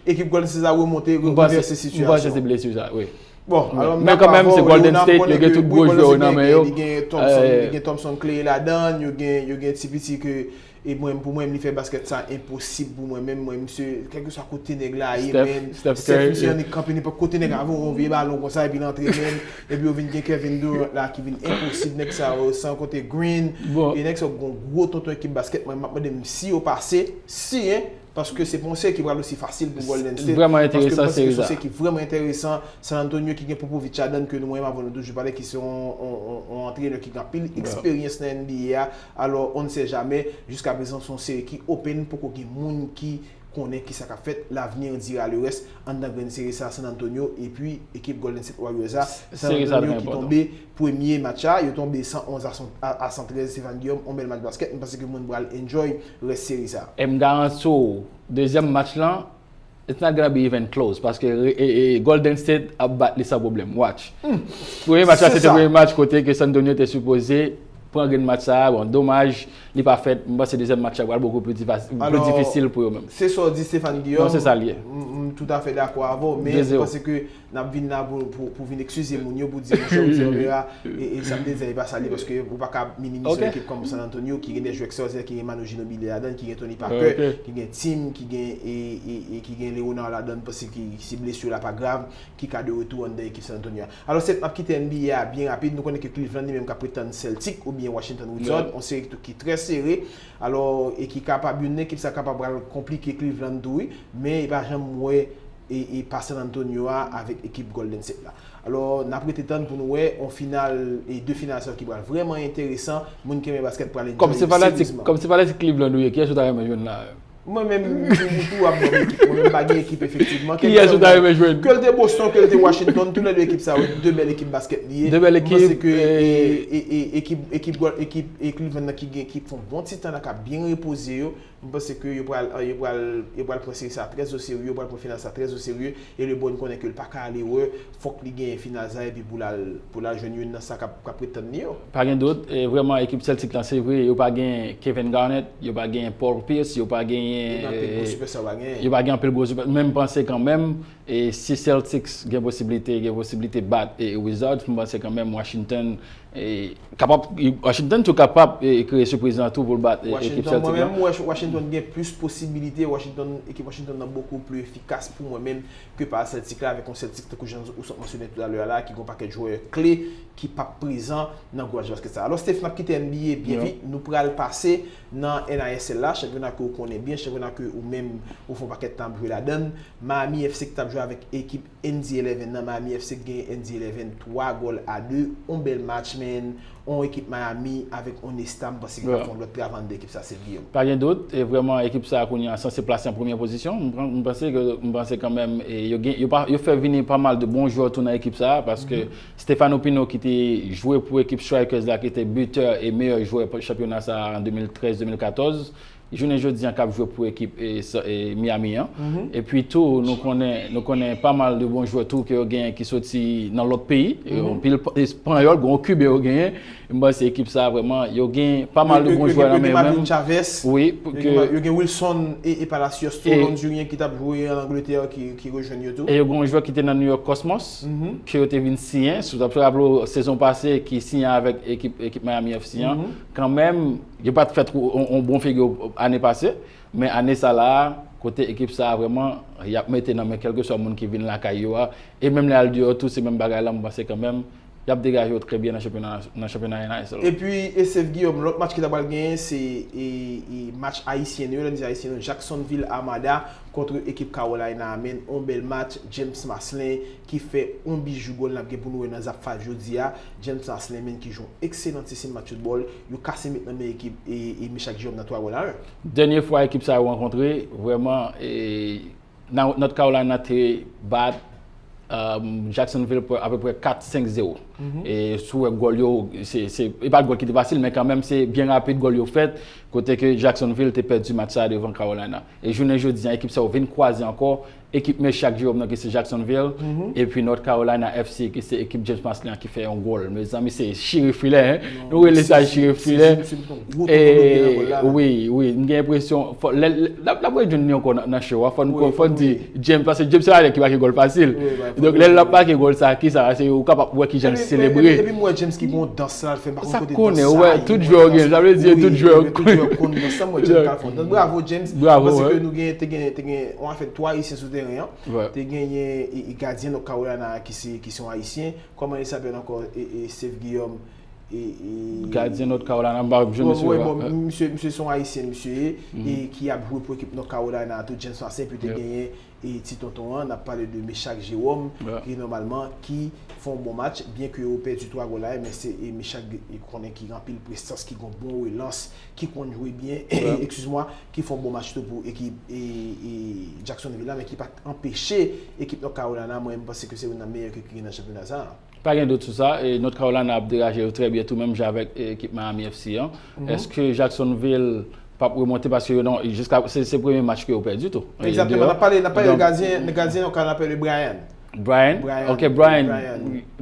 Ekip Golden State la remonte, remonte sitiyasyon. M panse se blesi sa, wi. Bon, alò, men kanmenm, se Golden State, yo gen tout gwo jwè yo nan men yo. Li gen Thompson, li gen Thompson Clay ladan l, yo gen, yo gen ti piti ke E mwen, pou mwen, li fè baskèt sa enposib pou mwen menm. Mwen, misye, kèlkeswa kote nèg la ye, men, Steph, misye annik kanpe nenpòt kote nèg la voye yon vye balon konsa, epi l antre menm, epi yo vin gen Kevin Durant la ki vin enposib, nèg sa yo, san konte Green, e nèg sa yo gon gwo tonton ekip baskèt, mwen, m ap mande m si yo pase, si, en, paske se pa yon seri ki pral osi fasil pou Golden State, paske m panse ke se yon seri ki vrèman enteresan, San Antonio ki gen Popovich ladan l ke nou menm avè w nou toujou pale ki se yon, yon, yon, yon antrenè ki gen anpil eksperyans nan N B A a, alò on ne sait jamais, jiska prezan se yon seri ki open, poko gen moun ki konnen kisa k ap fèt, l'avenir dira le reste, anndan grenn seri sa a San Antonio epi ekip Golden State Warriors a, San Antonio ki tonbe premye match la, yo tonbe san onz a san trèz, Stéphane Guillaume, yon bèl match baskèt, m panse ke moun pral enjoy rès seri sa a. E m garanti w, dezyèm match lan, it's not gonna be even close, paske e, e, e, Golden State ap bat li san pwoblèm. Watch. Premye match la, se te premye match kote ke San Antonio te sipoze pran grenn match sa a. Bon, domaj, li pa fèt. M panse dezyèm match la pral bokou pli difa-, pli difisil pou yo menm. Se sa w di, Stéphane Guillaume. Non, se sa l ye. M, m toutafè dakò avè w, men m panse ke n ap vin la pou, pou, pou vin eskize moun yo, pou di, monchè, Observer a, e, e sa m te di a, e pa sa l ye, paske ou pa ka minimize yon ekip kòm San Antonio, ki gen de jwè ekstraòdinè, ki gen Manu Ginobili ladan l, ki gen Tony Parker, ki gen Tim, ki gen, e, e, e ki gen Leonard ladan l, paske ki, si blesi la pa grav, ki ka de retou anndan ekip San Antonio a. Alò, Seth, n ap kite N B A a byen rapid, nou konnen ke Cleveland li menm k ap ret tann Celtic oubyen Washington Wizards, yon seri tou ki trè sere, alò, e ki kapab, youn nan ekip sa kapab pral konplike Cleveland tou, wi, men e pa janm wè e, e pa San Antonio a avèk ekip Golden State la. Alò, n ap rete tann pou nou wè yon final, e de final sa yo ki pral vrèman enteresan. Moun ki renmen baskèt pral enjoy seryezman. Kòm se fanatik Cleveland ou ye, kiyès ou ta renmen jwenn la? Mwen menm, m tou, m tou ap ban m ekip. Mwen menm, m pa gen ekip efektivman. Kiyès ou ta renmen jwenn? Ke l te Boston, ke l te Washington, tou lè de ekip sa yo, de bèl ekip baskèt li ye. De bèl ekip. M panse ke e, e, e, ekip, ekip, ekip, e Cleveland nan ki gen, ki fè yon bon ti tan la, k ap byen repoze yo. M panse ke yo pral, yo pral, yo pral pran seri sa trè o serye, yo pral pran final sa trè o serye, e LeBron konnen ke l pa ka al erè, fòk li genyen final sa epi pou l al, pou l al jwenn youn nan sa k ap, k ap ret tann li yo. Pa gen dout, e vrèman ekip Celtic lan se vre, yo pa gen Kevin Garnett, yo pa gen Paul Pierce, yo pa genyen, yo pa gen anpil gwo sipèsta, men m panse kanmenm, e si Celtics gen posiblite, gen posiblite bat e Wizards, m panse kanmenm Washington E, kapab, Washington tou kapab e, kreye sipriz lan tou pou l bat e, ekip Celtic lan. Mwen menm, Washington gen plis posibilite, Washington, ekip Washington nan bokou pli efikas pou mwen menm ke pa Celtic la, avèk yon Celtic tankou jan ou sot mansyone toutalè a la, ki gen yon pakèt jwè kle ki p ap prezan nan gwo match basket sa. Alò, Steph, n ap kite N B A byen vit, nou pral pase nan N I S L la, chanpyona ke ou konnen byen, chanpyona ke ou menm ou fè yon pakèt tan ap jwe ladan l. Miami F C ki t ap jwe avèk ekip N D eleven nan, Miami F C ki genyen N D eleven twa gòl a de, yon bèl match, men yon ekip Miami avèk yon Nesta, m panse ki t ap fè yon lòt travay anndan ekip sa, Steph Guillaume. Pa gen dout, e vrèman ekip sa kounye a sanse plase an premyè pozisyon. M pran- m panse ke m panse kanmenm e yo gen yo pa yo fè vini pa mal de bon jwè tou nan ekip sa paske Stefano Pino ki te jwe pou ekip Strikers la ki te bitè e meyè jwè chanpyona sa an de mil trèz de mil katòz, jounen jodi an k ap jwe pou ekip e, sa- e Miami an. Epi tou nou konnen nou konnen pa mal de bon jwè tou ke yo genyen ki soti nan lòt peyi. Anpil Espanyòl, gen yon Kiben yo genyen. M panse ekip sa vrèman yo gen pa mal de bon jwè nan men yo menm. Wi, pou ke yo gen Wilson e, e Palacios tou, Londryen ki t ap jwe an Angletè ki, ki rejwenn yo tou. E yo gen yon jwè ki te nan New York Cosmos ke yo te vin siyen. Si w t ap raple w sezon pase ki siyen avèk ekip, ekip Miami F C an. Kanmenm, yo pa t fè twò yon, yon bon figi ane pase, men ane sa la a, kote ekip sa a vrèman y ap mete nan men kèlkeswa moun ki vin lakay yo a, e menm lè y al deyò tou se menm bagay la, m panse kanmenm y ap degaje yo trè byen nan chanpyona nan chanpyona N I S L la. Epi e Steph Guillaume, lòt match ki ta pral genyen se e, e match ayisyen nou yo, lè n di ayisyen nou, Jacksonville Armada kont ekip Carolina a, men yon bèl match, James Marcelin ki fè yon bijou gòl n ap gen pou nou wè nan Zap Five jodi a, James Marcelin men ki jwe yon ekselantisim match foutbòl, yo kase met nan men ekip e, e Meshack Jerome nan twa gòl a en. Dènye fwa ekip sa yo rankontre, vrèman e, Nan- North Carolina te bat um, Jacksonville pou apeprè kat senk zewo. E si w wè gòl yo, se, se, e pa t gòl ki te fasil, men kanmenm se byen rapid gòl yo fèt, kote ke Jacksonville te pèdi match sa a devan Carolina. E jounen jodi an, ekip sa yo vin kwaze ankò, ekip Meshack Jerome nan ki se Jacksonville, epi North Carolina F C ki se ekip James Marcelin an ki fè yon gòl. Mezanmi, se chire filè, en. Nou rele sa chire filè. E, wi, wi, m gen enpresyon, fò, lè, lè, l ap, l ap rejoin nou ankò nan, nan show a, fò n, fò n di James, paske James se pa nèg ki make gòl fasil. Donk, lè l ap make gòl sa, kisa, se, ou kapab wè kijan l selebre. Epi m wè James ki gen yon dans la, l fè, m pa konn kote dans sa ye. Sa konnen, ou wè, tout jwè yo gen, sa vle di tout jwè yo konn dans la, m wè James ka fè yon dans. Bravo, James. Bravo, wi. Paske nou gen, te gen, te gen, yon afè twa ayisyen sou teren an. Te genyen e, e gadyen North Carolina ki se, ki se yon ayisyen. Kòman li se apèl ankò e, e Steph Guillaume e, e Gadyen North Carolina, m pa janm eseye. Bon, bon, misye, misye se yon ayisyen, misye ye, e ki ap jwe pou ekip North Carolina tou, James Marcelin, epi te genyen e ti tonton an, n ap pale de Meshack Jerome, ki nòmalman, ki fè yon bon match, byen ke yo pèdi twa gòl a en, men se e Meshack e konnen ki gen anpil prestans, ki gen yon bon relans, ki konn jwe byen, excuse-moi, ki fè yon bon match tou pou ekip e, e Jacksonville la, men ki pa t anpeche ekip North Carolina, mwen, m panse ke se youn nan meyè ekip ki gen nan chanpyona sa a. Pa gen dout sou sa, e North Carolina ap degaje yo trè byen tou menm jan avèk e, ekip Miami F C an. Èske Jacksonville p ap remonte paske yo nan, jiska, se, se premye match ke yo pèdi tou. Egzakteman, n ap pale, n ap pale de gadyen, gadyen North Carolina, n ap pale de Brian. Brian, ok, Brian,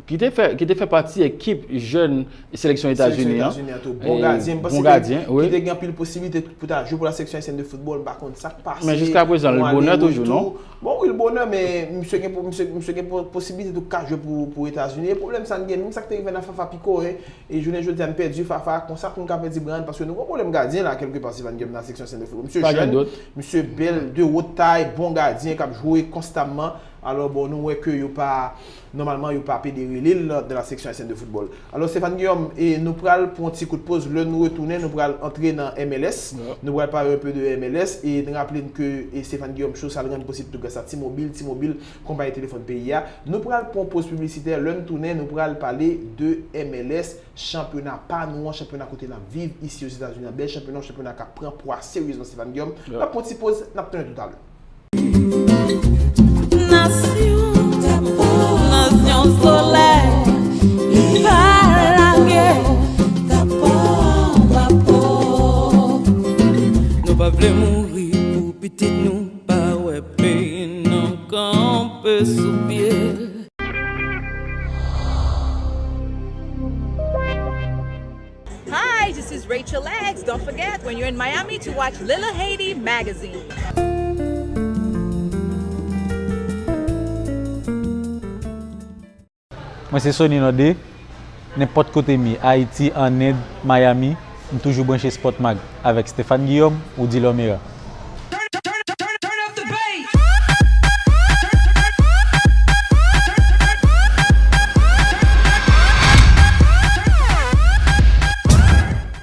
ki te fè, ki te fè pati ekip jèn seleksyon Etazini an. Bon gadyen, m panse ke li te gen anpil posiblite pou ta jwe pou la seleksyon ayisyèn de foutbòl, m pa konn sa k pase. Men jiskaprezan, l bonè toujou, non? Bon, wi, l bonè, men misye gen, misye, misye gen posiblite tou ka jwe pou, pou Etazini. E pwoblèm sa n gen, menm sa k te rive nan Fafa Picault, e jounen jodi a n pèdi Fafa, konsa pou n ka pèdi Brian, paske nou gen yon pwoblèm gadyen la, kèlkepa, Steph Guillaume, nan seleksyon ayisyèn de foutbòl. Misye jèn, misye bèl, de wot tay, bon gadyen, k ap jwe konstamman. Alò, bon, nou wè ke yo pa, nòmalman, yo pa pede rele l nan la seleksyon ayisyèn de foutbòl. Alò, Steph Guillaume, e nou pral pran yon ti kout poz. Lè nou retounen, nou pral antre nan M L S. Nou pral pale un peu de M L S. E n raple n ke e Steph Guillaume Show sa l rann posib tou gras a T-Mobile. T-Mobile, konpayi telefòn peyi a. Nou pral pran yon poz piblisitè. Lè n tounen, nou pral pale de M L S, chanpyona pa nou an, chanpyona kote n ap viv isi Ozetazini an. Bèl chanpyona, chanpyona k ap pran pwa seryezman, Steph Guillaume. N ap pran yon ti poz, n ap tounen toutalè. Nasyon, nasyon solèy, li pa lage. Nou pa vle mouri pou pitit nou pa wè peyi nou kanpe sou pye. Hi, this is Rachel X. Don't forget, when you're in Miami, to watch Little Haiti Magazine. Mwen se Sony Nodé. Nenpòt kote m ye, Ayiti, ann End, Miami, m toujou branche Sport Mag avèk Stéphane Guillaume, Woody Lomera.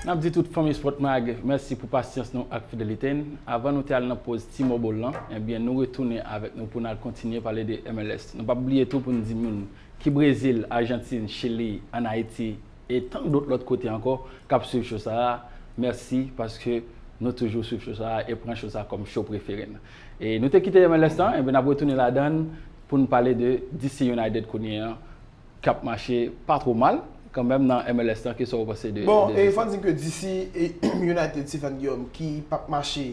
N ap di tout fanmi Sport Mag mèsi pou pasyans nou ak fidelite n. Avan nou te al nan poz T-Mobile lan, ebyen nou retounen avèk nou pou n al kontinye pale de M L S. Nou p ap bliye tou pou n di moun ki Brezil, Ajantin, Chili, ann Ayiti e tan dòt lòt kote ankò k ap swiv cho sa a, mèsi paske nou toujou swiv cho sa a e pran cho sa a kòm cho prefere n. E nou te kite M L S lan, ebyen n ap retounen ladan l pou n pale de D C United kounye a k ap mache pa twò mal kanmenm nan M L S lan. Kisa w panse de, Bon, de e fò n di ke D C e United, Stéphane Guillaume, ki p ap mache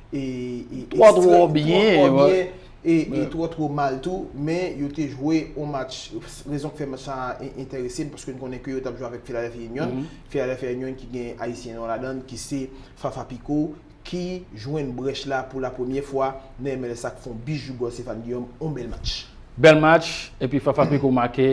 e, e, Twò, twò ekstra- byen, twò, twò wè. byen e, e Wè. twò twò mal tou, men yo te jwe yon match, rezon k fè match sa a en- enterese n, paske n konnen ke yo t ap jwe avèk Philadelphia Union, Philadelphia Union ki gen ayisyen yo ladan l, ki se Fafa Picault, ki jwenn brèch la pou la premyè fwa nan M L S ak fè yon bijou gòl, Stéphane Guillaume, yon bèl match. Bèl match, epi Fafa Picault make,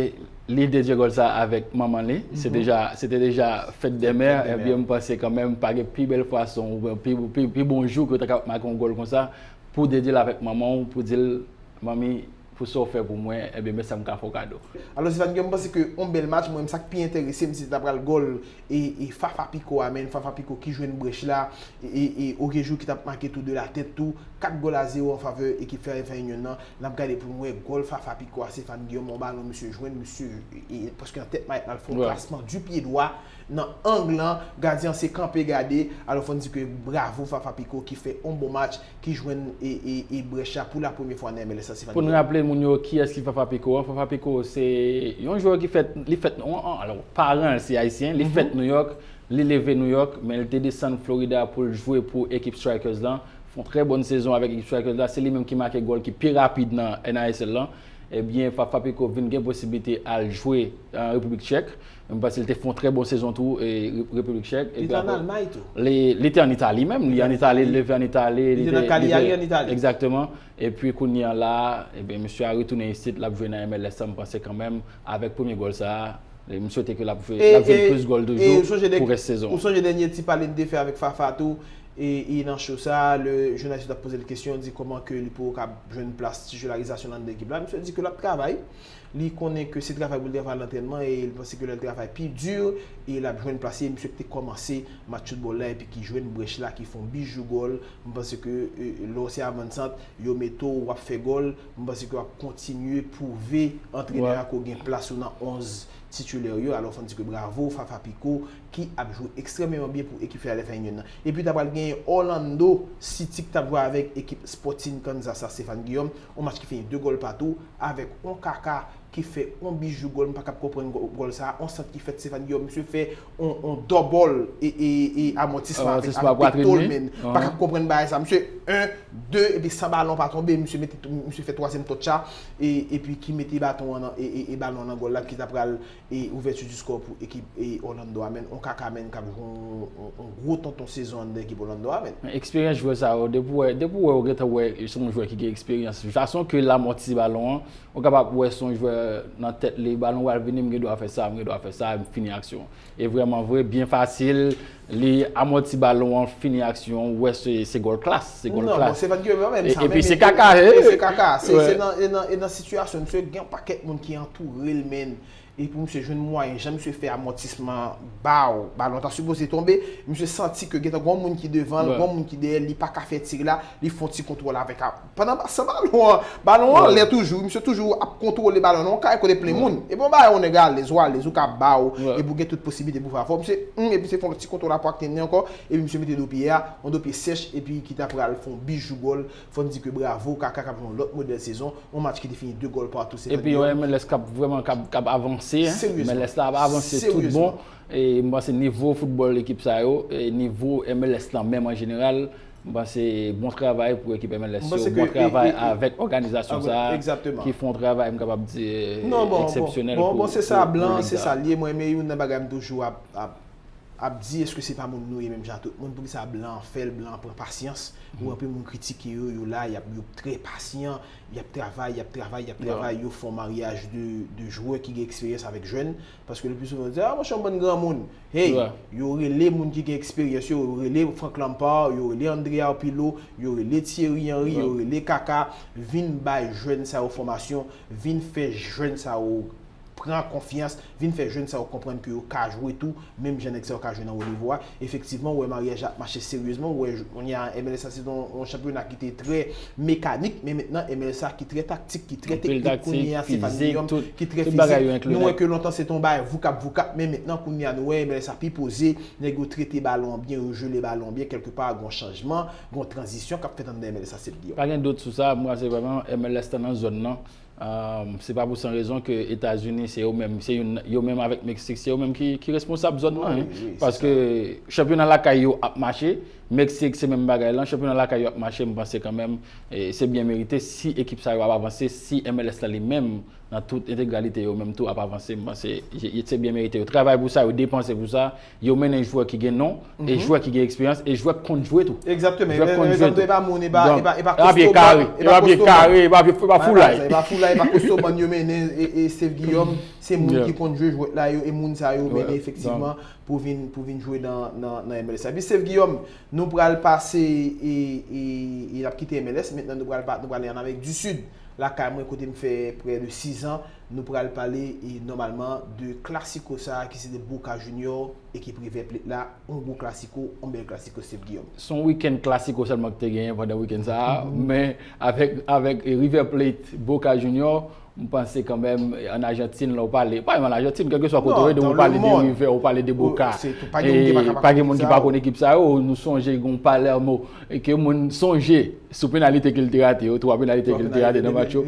li dedye gòl sa avèk manman li. Se deja, se te deja fèt dè mè, Fèt dè mè. Ebyen m panse kanmenm pa gen pi bèl fason oubyen pi, pi, pi bon jou ke w ta ka make yon gòl konsa pou dedye l avèk manman w, pou di l, manmi, pou sa w fè pou mwen, ebyen men sa m ka fè w kado. Alò, Stéphane Guillaume, m panse ke yon bèl match, mwen menm sa k pi enterese m, se ta pral gòl e, e Fafa Picault a, men Fafa Picault ki jwenn brèch la, e, e, e Ogejou ki t ap make tou de la tèt tou, kat gòl a zewo an favè ekip Philadelphia Union nan. N ap gade pou n wè gòl Fafa Picault a, Stéphane Guillaume, yon balon misye jwenn, misye, e, e, paske nan tèt malèt la, l fè yon Wè. plasman du pye dwa nan ang lan, gadyen an se kanpe gade, alò fò n di ke bravo Fafa Picault ki fè yon bon match, ki jwenn e, e, e brèch la pou la premyè fwa nan M L S la, Stéphane Pou n Guillaume. raple moun yo kiyès ki Fafa Picault an, Fafa Picault se yon jwè ki fèt, li fèt, an, an, alò, paran l se ayisyen, li fèt Nouyòk, li leve Nouyòk, men li te desann Florida pou l jwe pou ekip Strikers lan, fè yon trè bòn sezon avèk ekip Strikers la, se li menm ki make gòl ki pi rapid nan N A S L lan, ebyen Fafa Picault vin gen posiblite al jwe an Repiblik Tchèk. M panse li te fè yon trè bon sezon tou e Re- Repiblik Tchèk. Li te ann Almay tou. Li, li te ann Itali menm, li ann Itali, li leve ann Itali. Li te nan Cagliari ann Itali. Egzakteman. Epi kounye a la, ebyen misye a retounen isit, l ap jwe nan M L S la, m panse kanmenm avèk premye gòl sa a, e m swete ke l ap jwe, E, l ap jwenn e, plis gòl e toujou ou sonje dènye- pou rès sezon Ou an. Sonje dènye ti pale n te fè avèk Fafa tou, e, e nan cho sa, le jounalis yo t ap poze l kesyon, di kòman ke li poko ka jwenn plas titilarizasyon nan ekip la. Misye di ke l ap travay, li konnen ke se travay pou l travay, lantrènman, e li panse ke lè l travay pi di, e l ap jwenn plas, e misye ki te kòmanse match foutbòl la, epi ki jwenn brèch la, ki fè yon bijou gòl. M panse ke, e, lè w se avansant, yo mete w, w ap fè gòl, m panse ke w ap kontinye pwouve antrenè a ke w gen plas ou nan onz titilè yo, alò fò n di ke bravo Fafa Picault ki ap jwe ekstrèmeman byen pou ekip Philadelphia Union nan. Epi ta pral gen Orlando City ki t ap jwe avèk ekip Sporting Kansas la, Stéphane Guillaume, yon match ki fini de gòl patou avèk yon Kaka ki fè yon bijou gòl, m pa kab konprann gò- gòl sa, yon sant ki fèt Stéphane Guillaume, misye fè yon, yon dòbòl e, e, e amòtisman avèk, Amòtisman avèk pekto l, patwin, men pa kab konprann bagay sa, misye en, de, epi san balon pa tonbe, misye mete, misye fè twazyèm touch la, e, epi ki mete baton an nan, e, e, e balon an nan gòl la, ki ta pral e ouvèti di skò pou ekip e Orlando a, men yon Kaka, men k ap jwe yon, yon, yon gwo tonton sezon anndan ekip Orlando a, men. Men eksperyans jwè sa yo, depi w wè, depi w wè, ou gentan wè se yon jwè ki gen eksperyans. Fason ke l amòti balon an, ou kapab wè se yon jwè nan tèt li, balon pral vini, m gen dwa fè sa, m gen dwa fè sa, m fini aksyon. E vrèman vre, byen fasil, li amòti balon an, fini aksyon, ou wè se, se gòl klas, se gòl Non, klas. Bon, se Van Gogh menm, E- sa epi menm, se e- Kaka, e e- se Kaka, se wè. Se nan, e nan, e nan sitiyasyon, misye gen yon pakèt moun ki antoure l, men. E pou misye jwenn mwayen, jan misye fè amòtisman ba w, balon ta sipoze tonbe, misye santi ke gentan gon moun ki devan l, Wè. Gon moun ki dèyè l, li pa ka fè tir la, li fè yon ti kontwòl avèk a. Pandan ba- san balon an, balon an anlè toujou, misye toujou ap kontwole balon nan yon kay kote plen moun. E bon bagay, yon nèg alèz, ou alèz, ou ka ba w, Wè. Epi w gen tout posiblite pou fè afè w. Misye, hum, epi se fè yon ti kontwòl apre ak tennè ankò, epi misye mete do pye a, yon do pye sèch, epi ki ta pral fè yon bijou gòl. Fò n di ke bravo Kaka k ap jwe yon lòt modèl sezon, yon match ki te fini de gòl patou, se Epi yon M L S k ap vrèman k ap, k ap avanse, hein. Seryezman. M L S la ap avanse tout bon. E m panse nivo foutbòl ekip sa yo, e nivo M L S lan menm an jeneral, m panse bon travay pou ekip M L S M yo, panse bon ke, travay e, e, e, avèk òganizasyon avèk- sa a, egzakteman. Ki fè yon travay, m kapab di, Non, bon, eksepsyonèl bon, pou, bon, se sa, pou, pou blan, lig se la. Sa l ye. Mwen, men youn nan bagay m toujou ap, ap ap di, èske se pa moun nou ye menm jan tout moun? Poukisa blan an fè l, blan an pran pasyans? Ou anpil moun kritike yo, yo la, y ap, yo trè pasyan, y ap travay, y ap travay, y ap travay, yo fè yon maryaj de, de jwè ki gen eksperyans avèk jèn, paske le pli souvan yo di, ah, monchè, yon bann granmoun. Hey, yo rele moun ki gen eksperyans yo, yo rele Frank Lampard, yo rele André Arpilo, yo rele Thierry Henry, yo rele Kaka, vin bay jèn sa yo fòmasyon, vin fè jèn sa yo pran konfyans, vin fè jèn sa yo konprann ke yo ka jwe tou, menm jan nèg sa yo ka jwe nan wo nivo a. Efektivman, ou wè maryaj la ap mache seryezman, ou wè kounye a M L S la se yon, yon chanpyona ki te trè mekanik, men mentnan M L S la ki trè taktik, ki trè teknik, kounye a se Fan Guillaume ki trè fizik. Nou wè ke lontan se te yon bagay voukap voukap, men mentnan kounye a nou wè M L S la pi poze, nèg yo trete balon an byen, yo jele balon an byen, kèlkepa gen yon chanjman, gen yon tranzisyon k ap fèt anndan M L S la, Seth Guillaume. Pa gen dout sou sa, mwen se vrèman M L S lan nan zòn nan. Um, se pa pou san rezon ke Etazini se yo menm, se youn, yo menm avèk Meksik, se yo menm ki, ki responsab zòn nan, hein. Paske chanpyona lakay yo ap mache, Meksik se menm bagay lan, chanpyona lakay yo ap mache, m panse kanmenm, e, se byen merite si ekip sa yo ap avanse, si M L S la li menm, nan tout entegralite yo menm tou ap avanse, m panse se byen merite. Yo travay pou sa, yo depanse pou sa, yo mennen jwè ki gen non, e jwè ki gen eksperyans, e jwè k konn jwe tou. Egzakteman. Jwè k konn jwe tou. E pa moun, e pa, e pa, e pa kosto bann, e pa kosto bann. E pa foulay. E pa foulay, e pa kosto bann yo mennen, e, e Seth Guillaume, se moun ki konn jwe jwèt la yo, e moun sa yo mennen efektivman pou vin, pou vin jwe nan, nan, nan M L S. Epi Seth Guillaume, nou pral pase, e, e, e n ap kite M L S, mentnan nou pral pa, nou pral ale ann Amerik di Sid. Lakay mwen kote m fè prè de sizan, nou pral pale, e, nòmalman de klasiko sa a ki se de Boca Junior, ekip River Plate la, yon gwo klasiko, yon bèl klasiko, Seth Guillaume. Se yon wikenn klasiko sèlman ki te genyen pandan wikenn sa a, men avèk, avèk, e, River Plate, Boca Junior, m panse kanmenm, e, ann Ajantin, lè w pale, pa menm ann Ajantin, kèlkeswa kote w ye, depi w pale de River, w pale de Boca, e pa gen moun ki pa konn ekip sa yo, nou sonje gen yon Palermo, e ke moun sonje sou penalite ke l te rate yo, twa penalite ke l te rate nan match yo.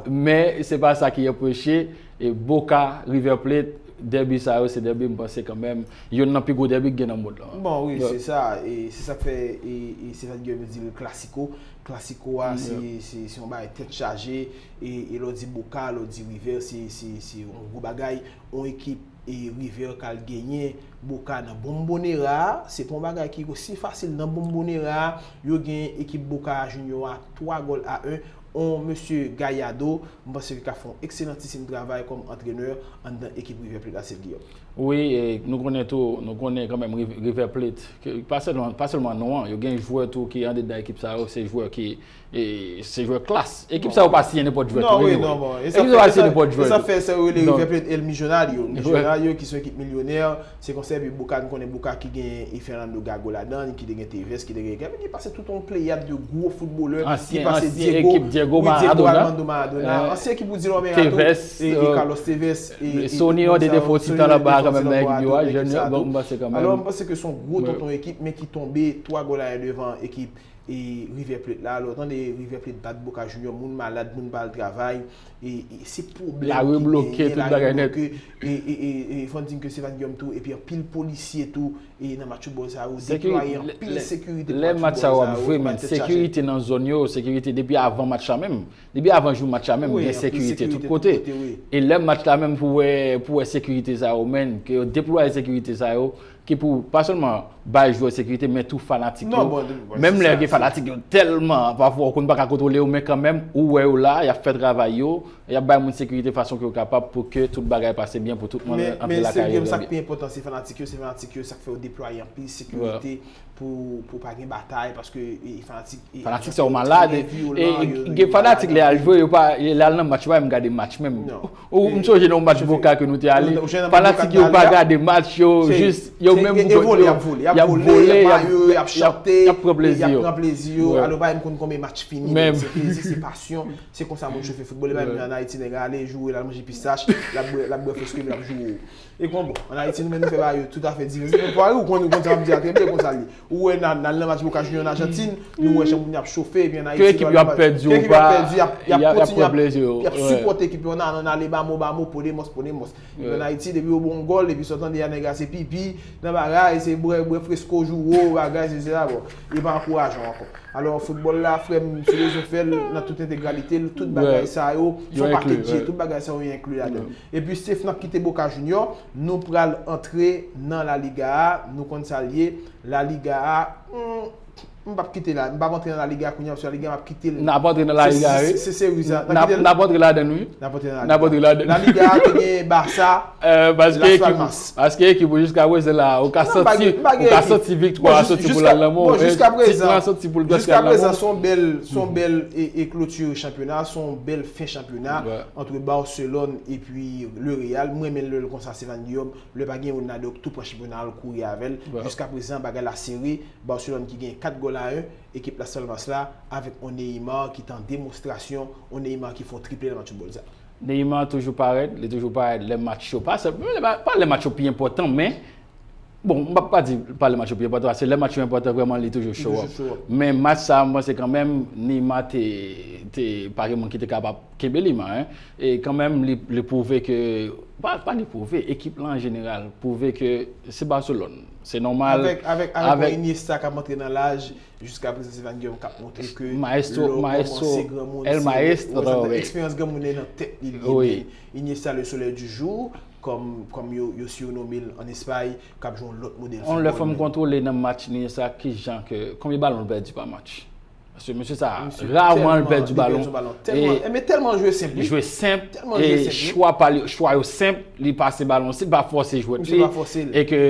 Men se pa sa ki anpeche, e Boca, River Plate, dèbi sa yo, se dèbi, m panse kanmenm, youn nan pi gwo dèbi ki gen nan mond lan. Bon, wi, se sa, e se sa k fè, e, e se sa Guillaume di l klasiko. Klasiko a, se, se, se yon bagay tèt chaje, e, e lè w di Boca, lè w di River, se, se, se yon gwo bagay. Yon ekip e River k al genyen Boca nan Bombonera a, se pa yon bagay ki osi fasil nan Bombonera a. Yo genyen ekip Boca Junior a twa gòl a en. On mesye Gallardo, m panse ke l ka fè yon ekselantisim travay kòm antrenè anndan ekip River Plate la, Seth Guillaume. Wi, e nou konnen tou, nou konnen kanmenm Riv-, River Plate, ke pa sèlman, pa sèlman non an, yo gen jwè tou ki andedan ekip sa yo, se jwè ki E se jwè klas. Ekip sa yo pa siyen nenpòt jwè tou, anyway. Ekip sa yo pa siyen nenpòt jwè tou. E sa fè sa yo rele River Plate El Millonario. Millonario ki se yon ekip milyonè, se konsa epi Boca, n konnen Boca ki gen e Fernando Gago ladan, ki te gen Tevez, ki te gen, ki pase tout yon pleyad de gwo foutbolè, ki pase Diego, wi, Diego Armando Maradona, ansyen ekip Willy Romero tou, e, e Carlos Tevez, e, e Sonny, de defo ti tan l ap ba kanmenm nan ekip yo a, jèn yo, bon, m panse kanmenm. Alò, m panse ke se yon gwo tonton ekip, men ki tonbe twa gòl a en devan ekip e River Plate la, lè w tande River Plate bat Boca Junior, moun malad, moun pa al travay, e, e se pwoblèm ki genyen, lari bloke, tout bagay nèt. E, e, e, e fò n di ke se Van Guillaume tou, epi anpil polisye tou, e nan match foutbòl sa yo, deplwaye anpil sekirite pou match foutbòl sa yo, fò bay tèt chaje. Sekirite nan zòn yo, sekirite depi avan match la menm. Depi avan jou match la menm, gen sekirite tout kote. E lè match la menm pou wè, pou wè sekirite sa yo, menn, ke yo deplwaye sekirite sa yo, ki pou pa sèlman bay jwè sekirite, men tou fanatik yo. Menm lè gen fanatik yo tèlman, pafwa ou konn pa ka kontwole yo, men kanmenm, ou wè yo la, y ap fè travay yo, y ap bay moun sekirite fason ke yo kapab pou ke tout bagay pase byen, pou tout moun rantre lakay yo byen. Men, men Seth Guillaume, sa k pi enpòtan, se fanatik yo, se fanatik yo, sa k fè yo deplwaye anpil sekirite pou, pou pa gen batay, paske, e, fanatik, e, fanatik sa yo malad, e, gen fanatik lè y al jwe, yo pa, lè y al nan match, yo pa menm gade match menm. Ou, m sonje nan yon match Boca ke nou te ale. Fanatik yo pa gade match yo, jis yo menm pou yo, y ap vole, y ap vole, y ap mayo, y ap chante, y ap pran plezi yo. Alò, pa menm konn konbyen match fini, men se plezi, se pasyon, se konsa moun chofé foutbòl. E pa menm jan an Ayiti, nèg la ale joure, l al manje pistach, l ap bwè, l ap bwè Fos Cube, l ap joure. E kon bon, an Ayiti, nou menm nou fè bagay yo toutafè diferan. Se pou pari, ou konn, ou konn sa m ap di a trè byen, konsa l ye. Ou wè, n a, n al nan match Boca Junior an Ajantin, nou wè jan moun yo ap chofe, epi an Ayiti, ke ekip yo ap pèdi ou pa, y ap, y ap kontinye ap, y ap sipòte ekip yo, nan, nan ale bamo, bamo, podemos, podemos. Epi an Ayiti, depi yo ba w yon gòl, epi sa w tande a, nèg la se pipi, bagay, se bwè, bwè fresko jou wo, bagay, se, se la, bon, li pa ankourajan ankò. Alò, foutbòl la, frè m, si w bezwen fè l nan tout entegralite l, tout bagay sa yo, se yon pakèt je, tout bagay sa yo, yo enkli ladan l. Epi, Steph, n ap kite Boca Junior, nou pral antre nan La Liga a, nou konn sa l ye, La Liga a, hmm, m p ap kite la, m p ap antre nan La Liga kounye a, paske La Liga m ap kite l. N ap antre nan La Liga, wi. Se, se, se seri sa. N ap, n ap antre ladan l, wi. N ap antre nan La Liga. N ap antre ladan. La Liga a te gen Barça, euh, paske Las ekip, Palmas. Paske ekip ou jiska prezan la, ou ka santi, ou ka santi viktwa a santi pou l al nan men w. Bon, jiska prezan, jiska prezan, se yon bèl, se yon bèl e, e kloti chanpyona, se yon bèl fen chanpyona ant Barcelone epi Le Real. Mwen renmen lè l konsa, Stéphane Guillaume, lè pa gen Ronaldo k tou pran chanpyona a, l kouri avè l. Jiska prezan, bagay la sere. Barcelone ki gen kat gòl a en, ekip Las Palmas la, avèk yon Neymar ki t an demonstrasyon, yon Neymar ki fè yon triple nan match foutbòl sa. Neymar toujou parèt, li toujou parèt lè match yo, pa sèl, pa, pa lè match yo pi enpòtan, men, bon, m p ap pa di pa lè match yo pi enpòtan, paske lè match yo enpòtan, vrèman, li toujou show up. Men match sa, m panse kanmenm, Neymar te, te, pa gen moun ki te kapab kenbe li, man, en. E kanmenm, li, li pwouve ke, pa, pa li pwouve, ekip la an jeneral pwouve ke se Barcelone. Se nòmal. Avèk, avèk, avèk yon Iniesta k ap antre nan laj, jiska prezan, se Van Guillaume k ap montre ke lè w kòmanse granmoun, se, wi, sa, eksperyans granmoun nan nan tèt li, li ye. Iniesta, le soleil du jour, kòm, kòm yo, yo sirnome l ann Espay, k ap jwe yon lòt modèl foutbòl. On lè fò m kontwole nan match Iniesta, ki jan ke, konbyen balon l pèdi pa match? Paske mesye sa, raman l pèdi balon. Tèlman, e men tèlman jwe senp, wi. Jwe senp, e chwa pa li, chwa yo senp, li pase balon, si l pa fòse jwèt li, e ke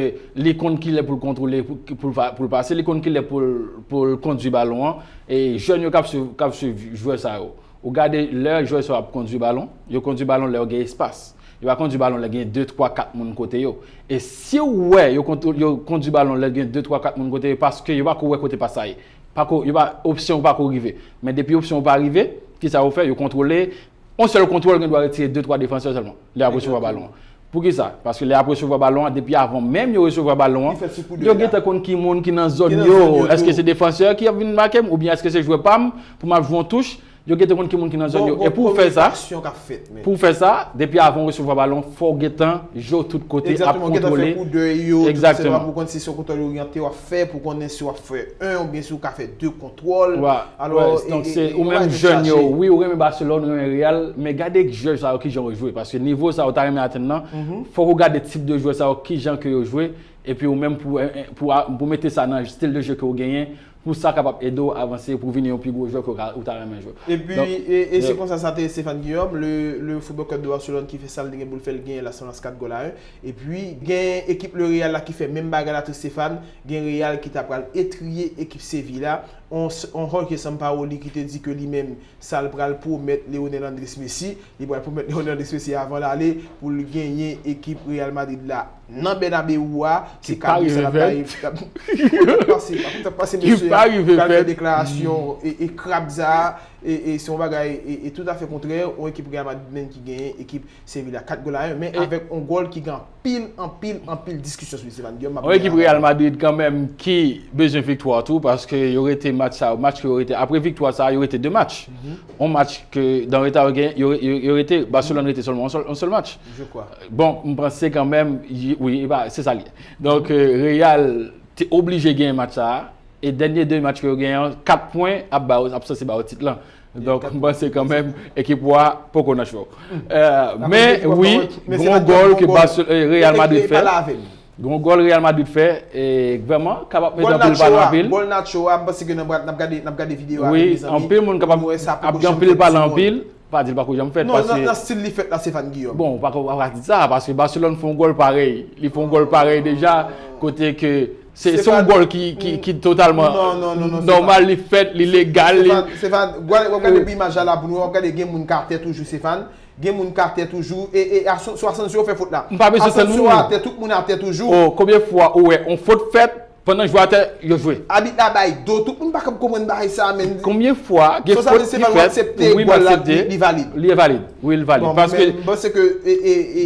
li konn kilè pou l kontwole, pou, pou l pa, pou l pase, li konn kilè pou l, pou l kondui balon an, e jèn yo k ap swiv, k ap swiv jwè sa yo. Ou gade lè jwè sa yo ap kondui balon, yo kondui balon lè yo gen espas. Yo pa kondui balon lè gen de, twa, kat moun kote yo. E si w wè yo kontwo-, yo kondui balon lè gen de, twa, kat moun kote yo, paske yo pako wè kote pas la ye. Pako, yo pa, opsyon yo pako rive. Men depi opsyon yo pa rive, kisa yo fè? Yo kontwole. Yon sèl kontwòl gen dwa retire de, twa defansè sèlman lè y ap resevwa balon an. Poukisa? Paske lè y ap resevwa balon an, depi avan menm yo resevwa balon an, yo gentan konn ki moun ki nan zòn yo. Èske se defansè ki ap vin make m, oubyen èske se jwè pa m pou m ap jwe yon touch? Yo gentan konn ki moun ki nan zòn yo. E pou w fè sa, pou w fè sa, depi avan w resevwa balon, fò w gentan je w tout kote, ap kontwole. Egzakteman. Pou w konn si se yon kontwòl oryante w ap fè, pou w konnen si w ap fè en oubyen si w ka fè de kontwòl. Alò, donk, se ou menm jèn yo, wi, ou renmen Barcelone, ou renmen Real, men gade jwè sa yo, kijan yo jwe. Paske nivo sa yo ta renmen atenn nan, fòk ou gade tip de jwè sa yo, kijan ke yo jwe, epi ou menm pou, pou, pou mete sa nan stil de jeu ke w genyen, pou sa kapab ede w avanse, pou w vin yon pi gwo jwè ke w ka, ou ta renmen jwe. Epi, e, e se konsa sa te ye, Stéphane Guillaume, le, le Football Club de Barcelone ki fè sa l te gen pou l fè, l genyen Las Palmas kat gòl a en. Epi, gen ekip Le Real la ki fè menm bagay la tou, Stéphane. Gen Real ki ta pral etriye ekip Sevilla. On, on Jorge Sampaoli ki te di ke li menm, sa l pral pwomèt Lionel Andrés Messi, li pral pwomèt Lionel Andrés Messi avan l ale pou l genyen ekip Real Madrid la nan Bernabéu a. Se kabri sa l ap bay, ki pa rive fèt, ki pa rive fèt. Pral fè deklarasyon e, e krab sa, e, e se yon bagay e, e toutafè kontrè, yon ekip Real Madrid menm ki genyen ekip Sevilla kat gòl a en, men avèk yon gòl ki gen anpil, anpil, anpil diskisyon sou li, Stéphane Guillaume. Yon ekip Real Madrid kanmenm ki bezwen viktwa tou, paske yo rete match sa, match ke yo rete, apre viktwa sa, yo rete de match. Yon match ke dan reta yo gen, yo, yo, yo rete, Barcelone rete sèlman yon sèl, yon sèl match. Bon, m panse kanmenm, wi, e pa, se sa l ye. Donk, euh, Real te oblije genyen match sa a, e dènye de match ke yo genyen an, kat pwen ap ba yo, ap sanse ba yo tit lan. Donk, m panse kanmenm, ekip ou a poko nan cho. Euh, men, wi, gon gòl ke Barce-, euh, Real Madrid fè. Gon gòl Real Madrid fè, e vrèman, k ap mete anpil pale anpil. Gòl Nacho a, m panse ke n ap gade, n ap gade videyo a, wi, mezanmi, anpil moun k ap gen anpil pale anpil, pa di l pako janm fèt, paske nan stil li fèt la, Stéphane Guillaume. Bon, ou pako, ou pako di sa, paske Barcelone fè yon gòl parèy. Li fè yon gòl parèy deja, kote ke Se, se yon gòl ki, ki, ki totalman nòmal, li fèt, li legal, li... Stéphane, Stéphane, w ap gade pou imaj la, la pou nou, w ap gade gen moun k atè toujou, Stéphane. Gen moun k atè toujou, e, e Asensio fè fòt la. M pa bezwen tann moun. Asensio atè, tout moun atè toujou. Oh, konbyen fwa ou wè yon fòt fèt, pandan jwè atè, yo jwe? Abit la bay do, tout moun pa konprann bagay sa, men. Konbyen fwa gen fòt ki fèt, wi, m aksepte. Li valid. Wi, l valid. Bon, paske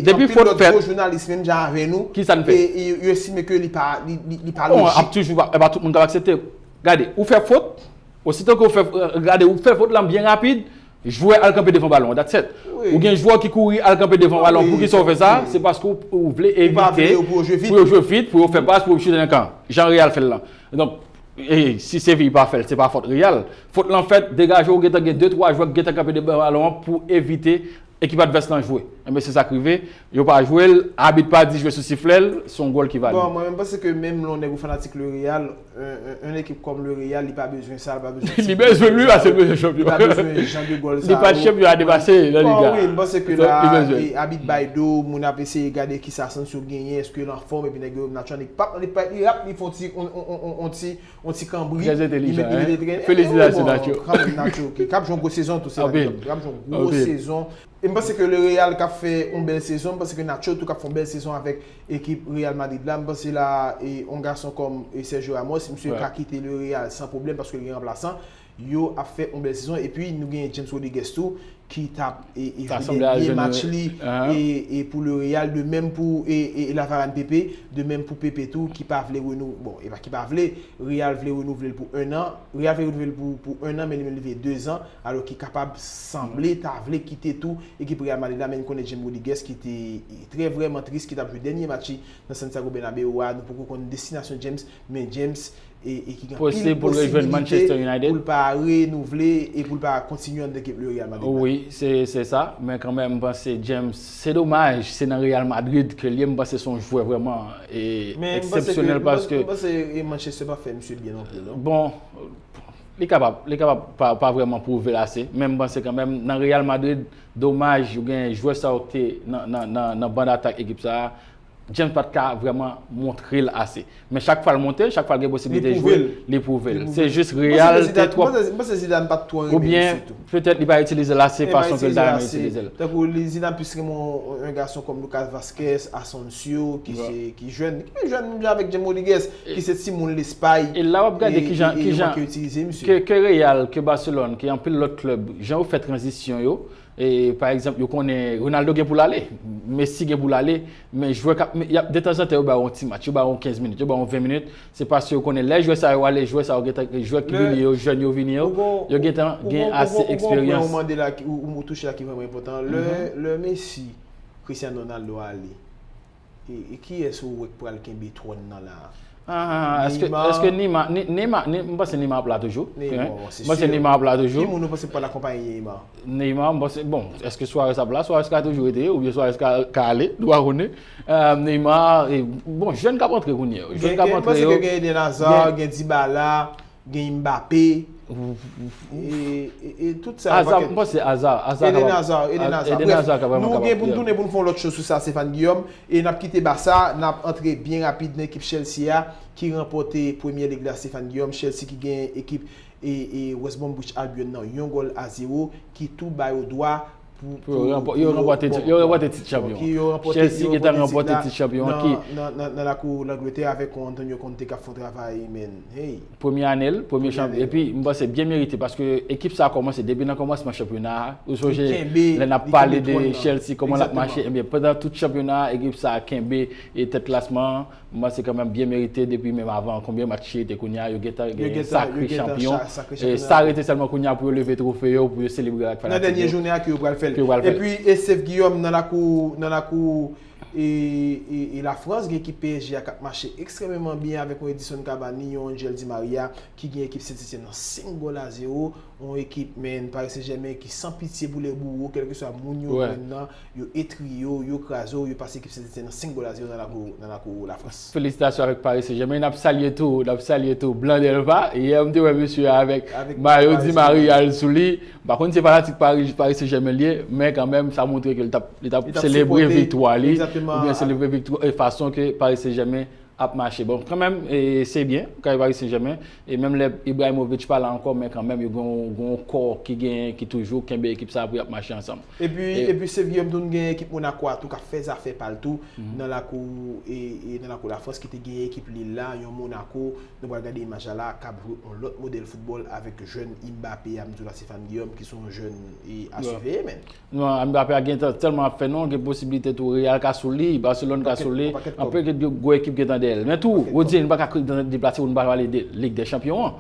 depi fòt fèt, gwo jounalis menm jan avè nou, ki sa n fè? E, e, yo estime ke li pa, li, li, li pa lojik. Ap toujou pa, e pa tout moun k ap aksepte. Gade, ou fè fòt, osito ke ou fè, gade, ou fè fòt lan byen rapid, Jwè al kanpe devan balon, that's it. Ou gen jwè ki kouri al kanpe devan balon. Poukisa w fè sa? Se paske w, w vle evite pou yo jwe vit, pou yo fè pas, pou yo choute nan kan. Jan Real fè l lan. Donk, e, si Sevilla pa fè l, se pa fòt Real. Fòt lan fèt, degaje w, gentan gen de twa jwè ki gentan kanpe devan balon an pou evite ekip advès lan jwe. Enben, se sa k rive. Yo pa jwe l, abit pa di jwe sou siflè l, se yon gòl ki valid. Bon, mwen menm panse ke menm lè yon nèg ou fanatik Le Real, yon, yon, yon ekip kòm Le Real, li pa bezwen sa, li pa bezwen ti. Li bezwen li, paske l bezwen chanpyon. Li pa bezwen jan de gòl sa yo. Li pa chanpyon a depase nan Liga. Bon, wi, m panse ke la, e, abit bay do, moun ap eseye gade kisa Asensio genyen, èske l anfòm, epi nèg yo, Nacho, li p ap, li p ap, li rap, li fè yon ti, on, on, on, on, on ti, on ti kanbri, li met, li mete trennen. Felisitasyon, Nacho. Kanmenm, Nacho, ki, k ap jwe yon gwo sezon tou, se Van Dijk, k ap jwe yon gwo sezon. E m panse ke Le Real k ap fè yon bèl sezon, m panse ke Nacho tou k ap fè yon bèl sezon avèk ekip Real Madrid la. M panse la, e, yon gason kòm, e, Sergio Ramos, misye ka kite Le Real san pwoblèm paske l gen ranplasan. Yo ap fè yon bèl sezon. Epi nou gen James Rodriguez tou, ki t ap, e, e, jwe dènye match li, e, e, pou Le Real, de menm pou, e, e, la Varane Pepe, de menm pou Pepe tou, ki pa vle renou-, bon, e pa ki pa vle, Real vle renouvle l pou enn an, Real vle renouvle l pou, pou enn an, men li menm li vle dezan, alò ki kapab sanble ta vle kite tou ekip Real Madrid la, men n konnen James Rodriguez ki te, e, trè vrèman tris, ki t ap jwe dènye match li nan Santiago Bernabéu a. Nou poko konn destinasyon James, men James, e, e ki gen anpil posibilite pou l pa renouvle e pou l pa kontinye anndan ekip Real Madrid la. Wi, se, se sa. Men kanmenm, m panse James, se domaj, se nan Real Madrid ke l ye. M panse se yon jwè vrèman, e, eksepsyonèl paske. Men m panse, m panse, e, Manchester pa fè misye byen non plis, non? Bon, li kapab, li kapab pa, pa vrèman pwouve l ase. Men m panse kanmenm, nan Real Madrid, domaj, ou gen jwè sa yo ki te nan, nan, nan, nan bann atak ekip sa a. James pa t ka vrèman montre l ase. Men chak fwa l monte, chak fwa l gen posiblite jwe, li pwouve l. Se jis Real te twòp. M panse Zidane pa t twò renmen misye tou. Oubyen, petèt, li pa itilize l ase fason ke l ta renmen itilize l. Tankou li, Zidane plis renmen yon, yon gason kòm Lucas Vázquez, Asensio, ki se, ki jèn, ki jèn menm jan avèk James Rodriguez, ki se timoun Lespay, e la w ap gade kijan, kijan ke Real, ke Barcelone, ke anpil lòt klèb, jan yo fè tranzisyon yo, E, pa egzanp, yo konnen Ronaldo gen pou l ale, Messi gen pou l ale, men jwè k ap, y ap, detanzantan, yo ba yo yon ti match, yo ba yo yon kenz minit, yo ba yo yon ven minit, se paske yo konnen lè jwè sa yo ale, jwè sa yo gentan, jwè ki vini yo, jèn yo vini yo, yo gentan gen ase eksperyans. Ou, ou, ou touche la ki vrèman enpòtan. Lè, lè Messi, Cristiano Ronaldo ale, E, e kiyès ou wè k pral kenbe twòn nan la a? Ah, èske, èske Neymar, Ne-, Neymar, Ne-, m panse Neymar ap la toujou. Neymar, bon, se si. M panse Neymar ap la toujou. Ki moun ou panse k pral akonpaye Neymar? Neymar, m panse, bon, èske Suarez ap la? Suarez ka toujou rete, oubyen Suarez ka, ka ale, nou pa konnen. Euh, Neymar, e, bon, jèn k ap antre kounye a yo. Jèn k ap antre yo. M panse ke gen Eden Hazard, gen Dybala, gen Mbappé, e, e, e tout sa yo. Hazard, m panse Hazard, Hazard Eden Hazard, Eden Hazard. Brèf, nou gen pou n tounen pou n fè yon lòt cho sou sa, Stéphane Guillaume, e n ap kite Barça, n ap antre byen rapid nan ekip Chelsea a, ki ranpòte Premye Lig la, Stéphane Guillaume, Chelsea ki gen ekip, e, e West Bromwich Albion nan yon gòl a zewo, ki tou ba yo dwa pou, pou yo ranpò-, yo ranpòte tit, yo ranpòte tit chanpyon. Chelsea gentan ranpòte tit chanpyon an ki nan, nan, nan, nan lakou Langletè avèk yon Antonio Conte k ap fè yon travay, men, hey. Premye ane l, premye chanpyon. Epi, m panse byen merite, paske ekip sa a kòmanse depi nan kòmansman chanpyona a. Ou sonje, lè n ap pale de Chelsea, kòman l ap mache, ebyen, pandan tout chanpyona a, ekip sa a kenbe e tèt klasman an. M panse kanmenm byen merite depi menm avan konbyen match li te kounye a, yo gentan gen sakre chanpyon. E sa rete sèlman kounye a pou yo leve twofe yo, pou yo selebre ak fanatik yo. Nan dènye jounen an ke yo pral fè l. Epi, e Steve Guillaume nan lakou, nan lakou, e, e, e Lafrans, gen ekip P S G a k ap mache ekstrèmeman byen avèk yon Edinson Cavani, yon Angel Di Maria, ki gen ekip Saint-Etienne nan senk gòl a zewo. Yon ekip, men, Paris Saint-Germain ki san pitye pou lè bouwo, kèlkeswa moun yo jwenn nan, yo etri yo, yo kraze yo, yo pase ekip Saint-Etienne nan senk gòl a zewo nan lakou, nan lakou Lafrans. Felisitasyon avèk Paris Saint-Germain. N ap salye tou, n ap salye tou Blanc Delva. Yè, m te wè mesye a avèk mayo Di Maria l sou li. M pa konn si se fanatik Paris, Paris Saint-Germain li ye, men kanmenm, sa montre ke li t ap, li t ap selebre viktwa li, oubyen selebre viktwa, e fason ke Paris Saint-Germain ap mache. Bon, kanmenm, e, se byen, kay Paris Saint-Germain, e menm lè Ibrahimovic pa la ankò, men kanmenm, yo gen yon, gen yon kò ki gen, ki toujou kenbe ekip sa pou y ap mache ansanm. Epi, epi Steve Guillaume tou, nou gen ekip Monaco a tou k ap fè zafè pa l tou, nan lakou, e, e nan lakou Lafrans, ki te gen ekip Lille la, yon Monaco, nou pral gade imaj la la, k ap jwe yon lòt modèl foutbòl avèk jèn Mbappé a, m di w la, Stéphane Guillaume, ki se yon jèn, e, a siveye, men. Non, Mbappé a gen tan, tèlman ap fè non, gen posiblite tou Real ka sou li, Barcelone ka sou li, anpil gwo ekip gentan dèyè l. Men tou, Rodier, nou pa ka deplase pou nou pa pale de Lig dè Chanpyon an.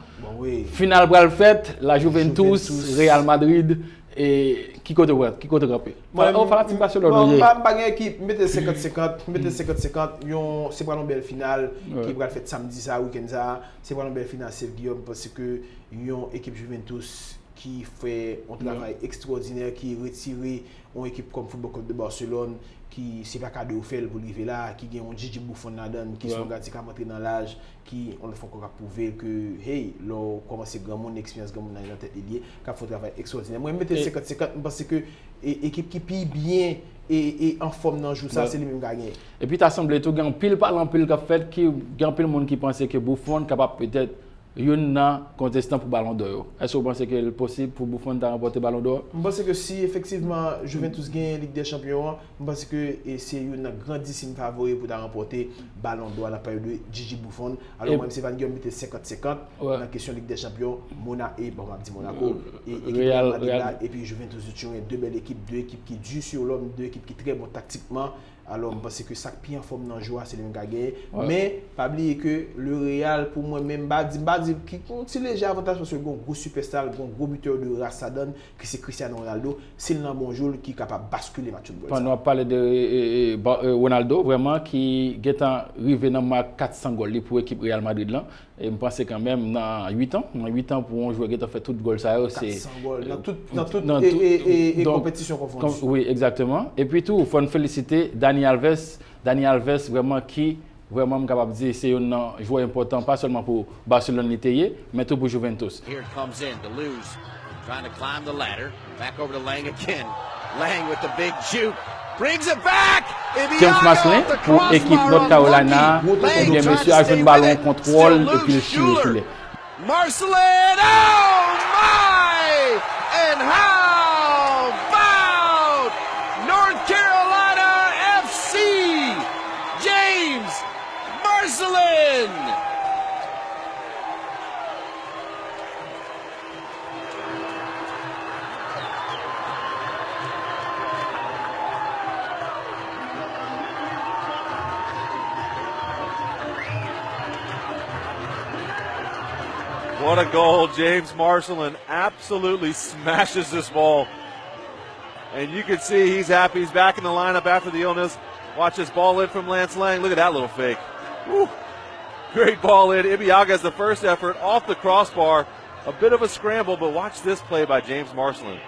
Final pral fèt, la Juventus, Real Madrid, E ki kote w, ki kote w kanpe? Mwen, Ou fanatik Barcelona ou ye? M pa gen ekip, m mete senkant senkant, m mete senkant senkant, yon, se pral yon bèl final ki pral fèt samdi sa, wikenn sa, se pral yon bèl final Sèf Giyòm, paske yon ekip Juventus ki fè yon travay ekstwòdinè, ki retire yon ekip kòm Football Club de Barcelone, ki se pa kado yo fè l pou l rive la, ki gen yon Gigi Buffon ladan l, ki se yon gadyen k ap antre nan laj, ki yon lòt fwa ankò k ap pwouve l ke, hey, lè w kòmanse granmoun, eksperyans granmoun nan nan tèt li l ye, k ap fè yon travay ekstwòdinè. Mwen, m mete l senkant senkant, m panse ke e, ekip ki pi byen e, e anfòm nan jou sa, se li menm k a genyen. Epi ta sanble tou gen anpil pale anpil k ap fèt, ki gen anpil moun ki panse ke Buffon kapab petèt youn nan kontestan pou Balon dò yo. Èske w panse ke l posib pou Buffon ta ranpòte Balon dò a? M panse ke si efektivman Juventus genyen Lig dè Chanpyon an, m panse ke e, se youn nan grandissime favori pou ta ranpòte Balon dò a nan peryòd de Gigi Buffon. Alò, mwen, se Van Guillaume mete senkant senkant nan kesyon Lig dè Chanpyon, Mona, e, bon, m ap di Monaco, e ekip Real Madrid la, epi Juventus de Turin, de bèl ekip, de ekip ki di sou lòm, de ekip ki trè bon taktikman. Alò, m panse ke sa k pi anfòm nan jou a, se li menm k a genyen. Men, pa bliye ke le Real, pou mwen menm, m pa di, m pa di, ki yon ti lejè avantaj, paske l gen yon gwo sipèsta, l gen yon gwo bitè de ras ladan l, ki se Cristiano Ronaldo. Si l nan bon jou l, ki kapab baskile match foutbòl sa. Pandan w ap pale de e, e, e, ba- e, Ronaldo, vrèman, ki gentan rive nan mak kat san gòl li pou ekip Real Madrid lan. E m panse kanmenm nan uit an, nan uit an pou yon jwè gentan fè tout gòl sa yo, se Kat san gòl nan tout, nan tout e, e, e, e konpetisyon konfondi. Wi, egzakteman. Epi tou, fò n felisite Dani Alves. Dani Alves, vrèman, ki, vrèman, m kapab di, se youn nan jwè enpòtan, pa sèlman pou Barcelone li te ye, men tou pou Juventus. Here it comes in to lose. Trying to climb the ladder. Back over to Lang again. Lang with the big juke. Brings it back! James Marcelin pou ekip North Carolina. Ebyen, mesye a jwenn balon kontwòl epi l chire sou li. Marcelin, oh my! And how about North Carolina F C? James Marcelin! What a goal. James Marcelin absolutely smashes this ball. And you can see he's happy. He's back in the lineup after the illness. Watch this ball in from Lance Lang. Look at that little fake. Woo. Great ball in. Ibeagha has the first effort off the crossbar. A bit of a scramble, but watch this play by James Marcelin.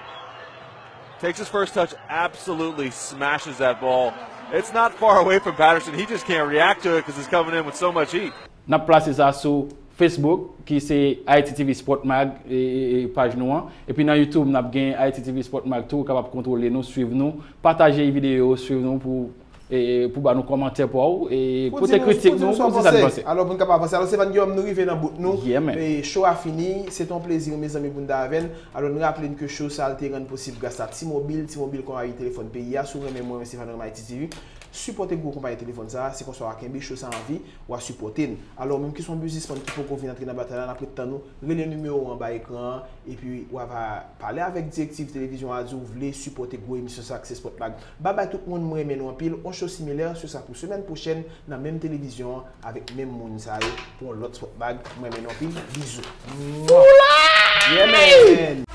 Takes his first touch, absolutely smashes that ball. It's not far away from Patterson. He just can't react to it because it's coming in with so much heat. N ap plase sa sou Facebook, ki se I T T V Sport Mag, e, e, e, paj nou an. Epi nan YouTube, n ap gen I T T V Sport Mag tou, ou kapab kontwole nou, swiv nou, pataje videyo yo, swiv nou pou, e, e, pou ba nou kòmantè pa w, e, pote kritik nou, pou di sa nou panse. Alò, pou n kapab avanse. Alò, se Van Guillaume, nou rive nan bout nou. E show a fini, se te yon plezi, mezanmi, pou n ta avè n. Alò, n raple n ke show sa a te rann posib gras a T-Mobile, T-Mobile konpayi telefòn peyi a. Si w renmen mwen, se Van Guillaume I T T V. Sipòte gwo konpayi telefòn sa a, se konsa w a kenbe show sa a an vi, w a sipòte n. Alò, ou menm ki se yon biznismann ki poko vin antre nan batay la, n ap ret tann ou, rele nimewo an anba ekran an, epi w a va pale avèk direktiv televizyon an, di w vle sipòte gwo emisyon sa a ki se Sport Mag. Babay tout moun, mwen renmen nou anpil. On show similè, se sa pou semèn pwochèn, nan menm televizyon an, avèk menm moun sa yo, pou yon lòt Sport Mag. Mwen renmen nou anpil. Bizou. Yeah, man.